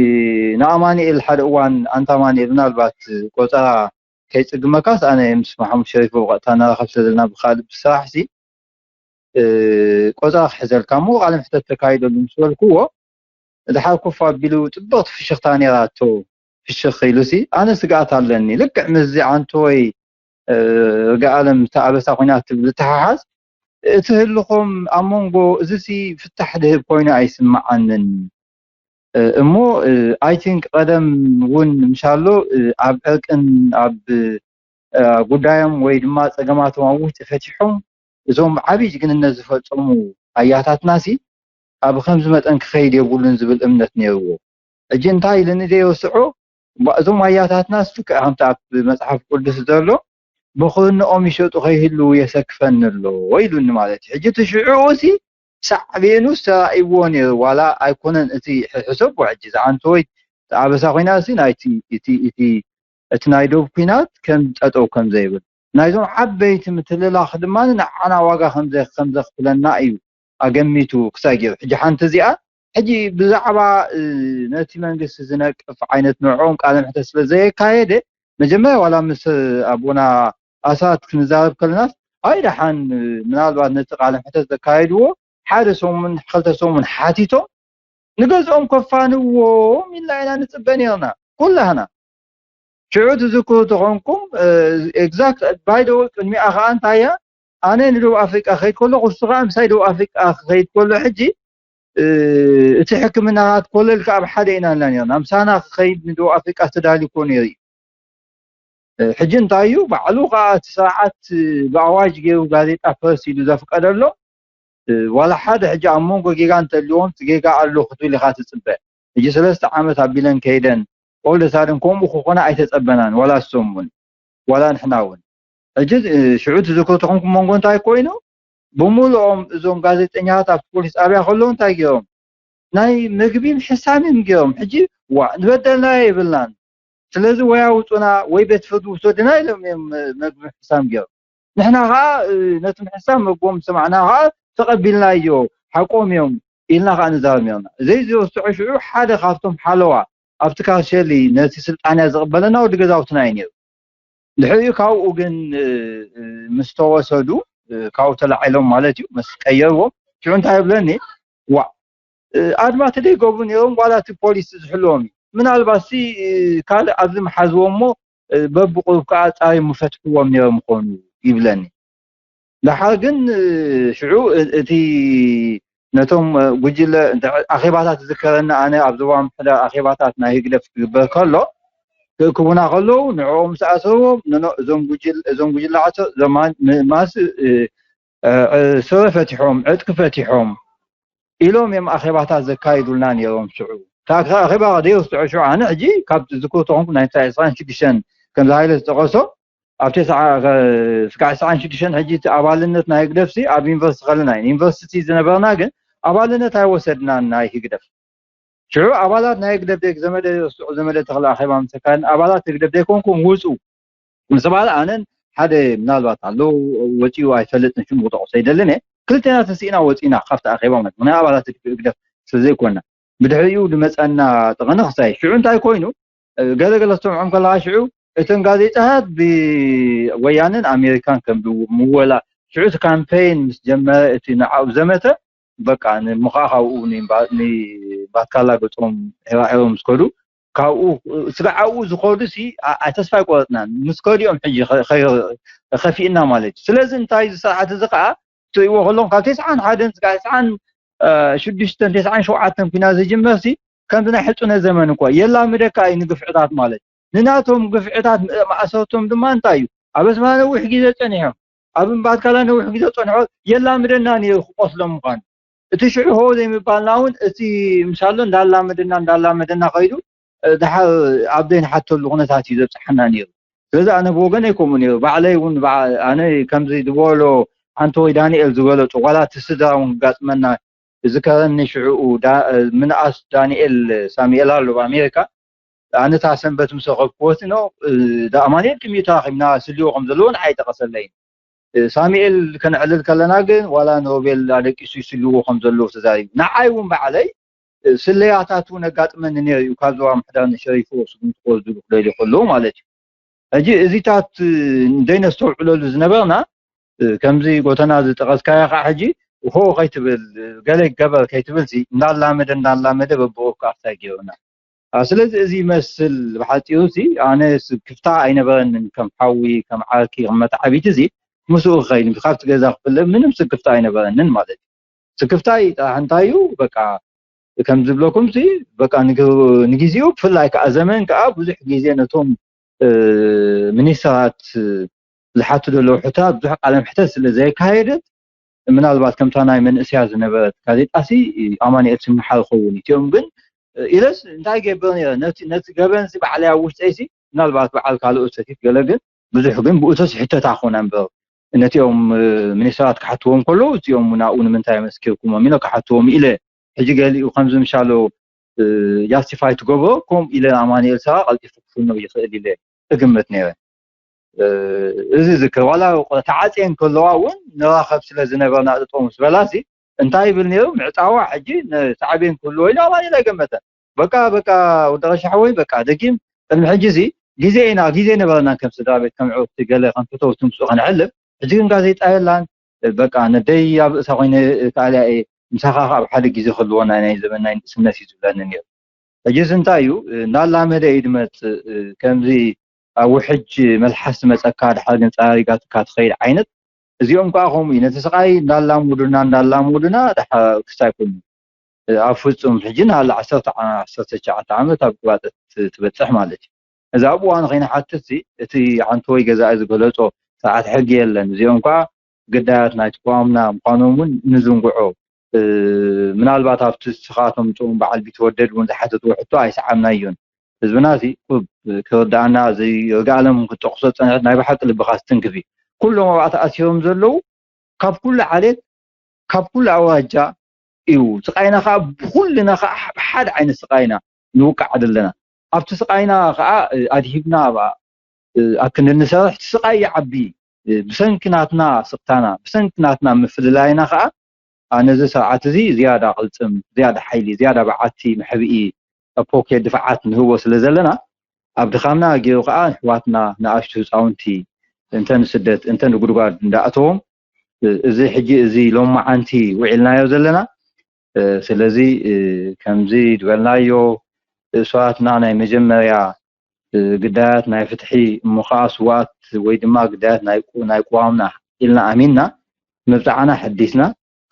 ንኣማኑኤል ሓደ እዋን ኣንታ ኣማኑኤል ምናልባት ቆፀራ ከይፅግመካስ ኣነ ምስ ማሓሙድ ሸሪፎ ብቐጥታ ንራኸብ ስለ ዘለና ብካልእ ብስራሕ ሲ እ፣ ቆፀራ ክሕዘልካ እሞ ቃለ መሕተት ተካይደሉ ምስ በልክዎ ድሓር ኮፍ ኣቢሉ ፅብቕቲ ፍሽኽታ ነይራቶ። ፍሽኽ ኢሉሲ ኣነ ስግኣት ኣለኒ ልክዕ ምስዚ ዓንተወይ እ፣ ርግኣለም ዝተኣበሳ ኮይና ትብል ዝተሓሓዝ እቲ ህልኾም ኣብ መንጎ እዚሲ ፍታሕ ድህብ ኮይኑ ኣይስምዓንን። እ፣ እሞ I think ቀደም እውን ምሻሎ እ፣ ኣብ ዕርቅን ኣብ እ፣ ጉዳዮም ወይ ድማ ፀገማቶም ኣብ ውሽጢ ፈቲሖም እዞም ዓብዪ ጅግንነት ዝፈፀሙ ኣያታትናሲ ኣብ ከምዚ መጠን ክኸይድ የብሉን ዝብል እምነት ነይርዎ። ሕጂ እንታይ ኢልኒ ዘይወስዖ እዞም ኣያታትናስ ልክዕ ከምቲ ኣብ መፅሓፍ ቅዱስ ዘሎ ብኽርንኦም ይሸጡ ከይህልዉ የሰክፈኒ ኣሎ ኢሉኒ ማለት እዩ። ሕጂ እቲ ሽዑኡ ሲ ሳዕቤኑ ተራእይዎ ነይሩ ዋላ ኣይኮነን እቲ ሕሰብ ሕጂ ዝዓንተወይ ኣበሳ ኮይና ሲ ናይቲ እቲ እቲ እቲ ናይ ዶብ ኩናት ከም ጠጠው ከም ዘይብል ናይዞም ዓበይቲ ምትልላኽ ድማ ንዓና ዋጋ ከም ዘ- ከም ዘኽፍለና እዩ ኣገሚቱ ክሳጊሩ። ሕጂ ሓንቲ እዚኣ ሕጂ ብዛዕባ እ፣ ነቲ መንግስቲ ዝነቅፍ ዓይነት ንዕኦም ቃለ ምሕተት ስለ ዘየካየደ መጀመርያ ዋላ ምስ ኣቦና ኣሳት ክንዛረብ ከለናስ ኣይ ደሓን እ፣ ምናልባት ነቲ ቃለ ምሕተት ዘካየድዎ ሓደ ሰሙን ክልተ ሰሙን ሓቲቶም ንገዝኦም ከፋንዎም ኢልና ኢና ንፅበ ነርና ኩላህና። ሽዑ ትዝክሩ ተኾንኩም exact by the way ቅድሚኣ ከዓ እንታይ እያ ኣነ ንደቡብ ኣፍሪቃ ክኸይድ ከለኹ እሱ ከዓ ምሳይ ደቡብ ኣፍሪቃ ክኸይድ ከሎ ሕጂ እ፣ እቲ ሕክምናታት ኮለል ከዓ ኣብ ሓደ ኢና እና ነርና ምሳና ክኸይድ ንደቡብ ኣፍሪቃ ተዳልዩ ኮ ነይሩ እዩ። እ፣ ሕጂ እንታይ እዩ ባዕሉ ከዓ እቲ ስርዓት ብኣዋጅ ገይሩ ጋዜጣ ፕረስ ኢሉ ዘፍቀደሎ እ፣ ዋላ ሓደ ሕጂ ኣብ መንጎ ጌጋ እንተልዎም እቲ ጌጋ ኣሎ ክትብል ኢኻ ትፅበ። ሕጂ ሰለስተ ዓመት ኣቢለን ከይደን all of a sudden ከምኡ ክኾና ኣይተፀበናን ዋላ እሶም እውን ዋላ ንሕና እውን። ሕጂ እ፣ ሽዑ ትዝክሩ ተኾንኩም መንጎ እንታይ ኮይኑ ብምሉኦም እዞም ጋዜጠኛታት ኣብቲ ፖሊስ ጣብያ ከለዉ እንታይ ገይሮም ናይ ምግቢን ሕሳምን ገይሮም ሕጂ ዋ ዝበደልናዮ የብልናን ስለዚ ወይ ኣውፁና ወይ ቤት ፍርዲ ውሰዱና ኢሎም እዮም ምግቢ ሕሳም ገይሮም። ንሕና ከዓ ነቲ ምሕሳብ መግቦም ዝሰማዕና ከዓ ተቐቢልናዮ፣ ሓቆም እዮም ኢልና ከዓ ንዛረብ ነርና። ዘይዝርትዖ ሽዑ ሓደ ካብቶም ሓለዋ ኣብቲ ካርሸሊ ነቲ ስልጣንያ ዝቕበለና ወዲ ገዛውትና እዩ ነይሩ። ድሕሪኡ ካብኡ ግን ምስ ተወሰዱ፣ ካብኡ ተላዒሎም ማለት እዩ፣ ምስ ቀየርዎም፣ ሽዑ እንታይ ይብለኒ? ዋ፣ ኣድማ ተደይገብሩ ነይሮም፣ ዋላ እቲ ፖሊስ ዝሕልዎም እዩ። ምናልባት ሲ ካልእ ኣብዚ ምሓዝዎም እሞ በብቁሩብ ከዓ ፃሪ ምፈትሕዎም ነይሮም ምኾኑ ይብለኒ። ደሓር ግን ሽዑ እቲ ነቶም ጉጅለ ኣኼባታት ዝከረኒ፣ ኣነ ኣብ ዞባ ምሕዳር ኣኼባታት ናይ ህግደፍ ክግበር ከሎ ክእክቡና ከለዉ ንዕኦም ምስ ኣሰርዎም እዞም ጉጅለ ዓሰር ማስ ስረ ፈቲሖም፣ ዕጥቂ ፈቲሖም ኢሎም እዮም ኣኼባታት ዘካይዱልና ነይሮም። ሽዑ ኣኼባ ደይርስዖ። ሽዑ ኣነ ሕጂ ካብ ዝክሩ ተኾንኩ ናይ ዕስራን ሽዱሽተን ከምዚ ሃይለ ዝጠቐሶ ኣብ ስጋዕ ዕስራን ሽዱሽተን ሕጂ እቲ ኣባልነት ናይ ህግደፍሲ ኣብ ዩኒቨርሲቲ ከለና እዩ። ዩኒቨርሲቲ ዝነበርና ግን ኣባልነት ኣይወሰድናን ናይ ህግደፍ። ሽዑ ኣባላት ናይ ህግደፍ ደግ ዘመደ ርስዑ ዘመደ ተኽለ ኣኼባ ምስ ኣካየድና ኣባላት ህግደፍ ዘይኮንኩም ውፁ ምስ በሃለ ኣነን ሓደ ምናልባት ኣሎ ወፂኡ ኣይፈልጥን ሽሙ ክጠቕሶ ኣይደልን እየ። ክልቴና ተስኢና ወፂና ካብቲ ኣኼባ ማለት ናይ ኣባላት ህግደፍ ስለዘይኮንና ብድሕሪኡ ዝመፀና ጠቐነ ክሳይ ሽዑ እንታይ ኮይኑ ገለ ገለ ዝሰምዖም ከለካ ሽዑ እተን ጋዜጣታት ብወያንን ኣሜሪካን ከም ምወላ ሽዑ እቲ ካምፔን ምስ ጀመረ እቲ ንዓኡ ዘመተ በቃ ንምኻዓ ካብኡ ንባትካላ ገጾም ሄራሄሮም ምስ ከዱ ካብኡ ስጋዕ ኣብኡ ዝኸዱ ሲ ተስፋ ኣይቆረጥናን ምስ ከዲኦም ሕጂ ከፊእና ማለት እዩ። ስለዚ እንታይ እዚ ስርዓት እዚ ከዓ ትርእይዎ ከለኹም ካብ ተስዓን ሓደን ስጋዕ ተስዓን ሽዱሽተን ተስዓን ሸውዓተን ኩናት ዝጅመር ሲ ከምዚ ናይ ሕፁነ ዘመን እኳ የላምደካ እዩ ንግፍዕታት ማለት ንናቶም ግፍዕታት ማእሰርቶም ድማ እንታይ እዩ ኣብ ኣስመራ ነዊሕ ግዜ ፀኒሖም ኣብ እምባትካላ ነዊሕ ግዜ ፀንሖ የላምደና ነይሩ ክቆስሎም ምኳኑ እቲ ሽዑ ሆ ዘይምባልና እውን እቲ ምሳሎ እንዳላመደና እንዳላመደና ከይዱ ድሓር ኣብ ዘይንሓተሉ ኩነታት እዩ ዘብፅሓና ነይሩ። ስለዚ ኣነ ብወገነይ ከምኡ ነይሩ። ባዕለይ እውን ኣነ ከምዚ ዝበሎ ሓንቲ ወይ ዳንኤል ዝበሎ ጭጓላት እቲ ስድራ እውን ክጋጥመና እዝከረኒ ሽዕኡ ምንኣስ ዳንኤል ሳሙኤል ኣሎ ኣብ ኣሜሪካ ኣነ እታ ሰንበት ምስ ረኸብክዎ እቲ ኖ ኣማኑኤል ቅድሚኡ ተራኺብና ስልዎ ከም ዘለዎ ንዓይ ጠቐሰለይን። ሳሙኤል ከነዕልል ከለና ግን ዋላ ኖቤል ኣደቂሱ ይስልዎ ከም ዘለዉ ተዛሪቡ። ንዓይ እውን ባዕለይ ስለያታት እውን ኣጋጥመኒ ነይሩ እዩ ካብ ዞባ ምሕዳር ንሸሪፎ ስጉምቲ ክወስድሉ ክደልዩ ከለዉ ማለት እዩ። ሕጂ እዚታት ዘይነስተውዕለሉ ዝነበርና ከምዚ ጎተና ዝጠቐስካዮ ከዓ ሕጂ ሆ ከይትብል ገለ ይገበር ከይትብል ሲ እንዳላመደ እንዳላመደ በብኡ ከዓ ክሳይ ገይሩና። ስለዚ እዚ ይመስል ብሓፂሩ ሲ ኣነ ስክፍታ ኣይነበረንን ከም ሓዊ ከም ዓርኪ ከም መተዓቢቲ እዚ ምስኡ ክኸይድ ካብቲ ገዛ ክፍለ ምንም ስክፍታ ኣይነበረንን ማለት እዩ። ስክፍታይ ጥራሕ እንታይ እዩ በቃ ከም ዝብለኩም ሲ በቃ ንግዜኡ ብፍላይ ከዓ ዘመን ከዓ ብዙሕ ግዜ ነቶም ሚኒስተራት ዝሓቱ ዘለዉ ሕቶታት ብዙሕ ቃለ ምሕተት ስለ ዘየካየደት ምናልባት ከምታ ናይ መንእስያ ዝነበረት ጋዜጣ ሲ ኣማኑኤል ስምሓ ዝኸውን እቲኦም ግን ኢለስ እንታይ ገብር ነረ ነቲ ገበን ሲ ባዕለይ ኣብ ውሽጠይ ሲ ምናልባት በዓል ካልኦት ሰቲት ገለ ግን ብዙሕ ግን ብኡ ተስሕተታ ኮነ እምበር ነቲኦም ሚኒስተራት ክሓትዎም ከለዉ እዚኦም ናብኡ ንምንታይ ኣመስኪርኩሞም ኢለ ክሓትዎም ኢለ ሕጂ ገሊኡ ከምዚ ምሻሎ ጃስቲፋይ ትገብሮ ከምኡ ኢለ ኣማኑኤል ሰባ ቀልጢፉ ክፍኖ ይኽእል ኢለ እግምት ነይረ። እዚ ዝክር ዋላ ተዓፅየን ከለዋ እውን ንራኸብ ስለ ዝነበርና ጠጠው ምስ በላሲ እንታይ ይብል ነይሩ ምዕፃዋ ሕጂ ሳዕቤን ክህልዎ ኢሉ ኣማኑኤል ኣይገመተን። በቃ በቃ ወዲ ቀሻሕ ወይ በቃ ደጊም ቅድሚ ሕጂ ሲ ግዜ ኢና ግዜ ነበረና ከም ስድራ ቤት ከም ዕሩክቲ ገለ ከም ፍተውቲ ምስኡ ከነሕልፍ ሕጂ ግን ጋዜጣ የላን በቃ ነደይ ኣብ ርእሳ ኮይነ ከኣልያ እየ ምሳኻ ኣብ ሓደ ግዜ ክህልወና ናይ ዘበን ናይ ንእስነት እዩ ዝብለኒ ነይሩ። ሕጂስ እንታይ እዩ እናላመደ እዩ ዝመፅእ ከምዚ ኣብ ውሕጅ መልሓስ ዝመፀካ ድሓር ግን ፀራሪጋትካ ትኸይድ ዓይነት እዚኦም ከዓ ከምኡ እዩ ነቲ ስቃይ እንዳላሙዱና እንዳላሙዱና ድሓር ክስታይ ኮይኑ ኣብ ፍፁም ሕጂ ንሃለ ዓሰርተ ዓሰርተ ትሽዓተ ዓመት ኣብ ቅባጠት ትበፅሕ ማለት እዩ። እዚ ኣብ እዋኑ ከይንሓትት እቲ ዓንተወይ ገዛኢ ዝገለፆ ስርዓት ሕጊ የለን። እዚኦም ከዓ ግዳያት ናይ ተቋምና ምዃኖም እውን ንዝንግዖ። ምናልባት ኣብቲ ስኻቶም ጥኡም በዓል ቢትወደድ እውን ዝሓተትዎ ሕቶ ኣይሰዓብናዮን። ህዝብና እዚ ክርድኣና ዘይርግኣሎም ክጠቕሶ ዝፀንሐት ናይ ብሓቂ ልብኻ ዝትንክፍ እዩ። ኩሎም ኣብኣ ተኣሲሮም ዘለዉ ካብ ኩሉ ዓሌት ካብ ኩሉ ኣውራጃ እዩ ስቃይና ከዓ ብኩልና ከዓ ብሓደ ዓይነት ስቃይና ንውቃዕ ዘለና ኣብቲ ስቃይና ከዓ ኣድሂብና ኣብኣ ኣብ ክንዲ ንሰርሕ እቲ ስቃይ ይዓቢ ብሰንኪ ናትና ስቕታና ብሰንኪ ናትና ምፍልላይና ከዓ ነዚ ስርዓት እዚ ዝያዳ ቅልፅም ዝያዳ ሓይሊ ዝያዳ በዓቲ መሕብኢ ፖኬት ድፍዓት ንህቦ ስለ ዘለና ኣብ ድኻምና ገይሩ ከዓ ኣሕዋትና ንኣሽቱ ህፃውንቲ እንተ ንስደት እንተ ንጉድጓድ እንዳእተዎም እዚ ሕጂ እዚ ሎማዓንቲ ውዒልናዮ ዘለና ስለዚ ከምዚ ዝበልናዮ እሱዋትና ናይ መጀመርያ ግዳያት ናይ ፍትሒ እሞ ከዓ ስዋኣት ወይ ድማ ግዳያት ናይ ቅዋምና ኢልና ኣሚንና መብፅዓና ሕዲስና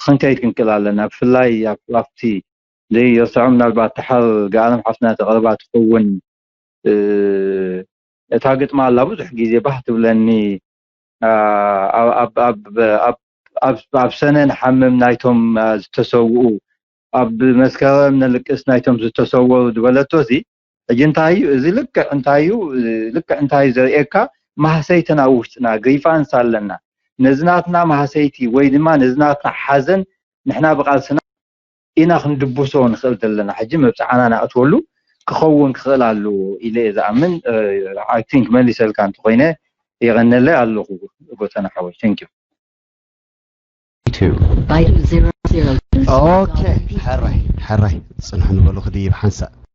ክንከይድ ክንክእል ኣለና ብፍላይ ኣብቲ ዘይርሰዖ ምናልባት ተሓር ገኣለም ሓፍትና ተቐርባ ትኸውን እታ ግጥማ ኣላ ብዙሕ ግዜ ባህ ትብለኒ ኣብ ሰነ ንሓምም ናይቶም ዝተሰውኡ ኣብ መስከረም ነልቅስ ናይቶም ዝተሰወሩ ዝበለቶ እዚ ሕጂ እንታይ እዩ እዚ ልክዕ እንታይ እዩ ልክዕ እንታይ እዩ ዘርእየካ ማህሰይትን ኣብ ውሽጥና ግሪፋንስ ኣለና ነዚ ናትና ማህሰይቲ ወይ ድማ ነዚ ናትና ሓዘን ንሕና ብቃልስና ኢና ክንድብሶ ንኽእል ዘለና ሕጂ መብፅዓና ንኣትወሉ ክኸውን ክኽእል ኣለዎ ኢለ እየ ዝኣምን I think መሊሰልካ እንተኮይነ የቐነለይ ኣለኹ ጎተና ሓወይ thank you ኦኬ ሕራይ ሕራይ ፅንሑ ንበሉ ክድይብ ሓንሳእ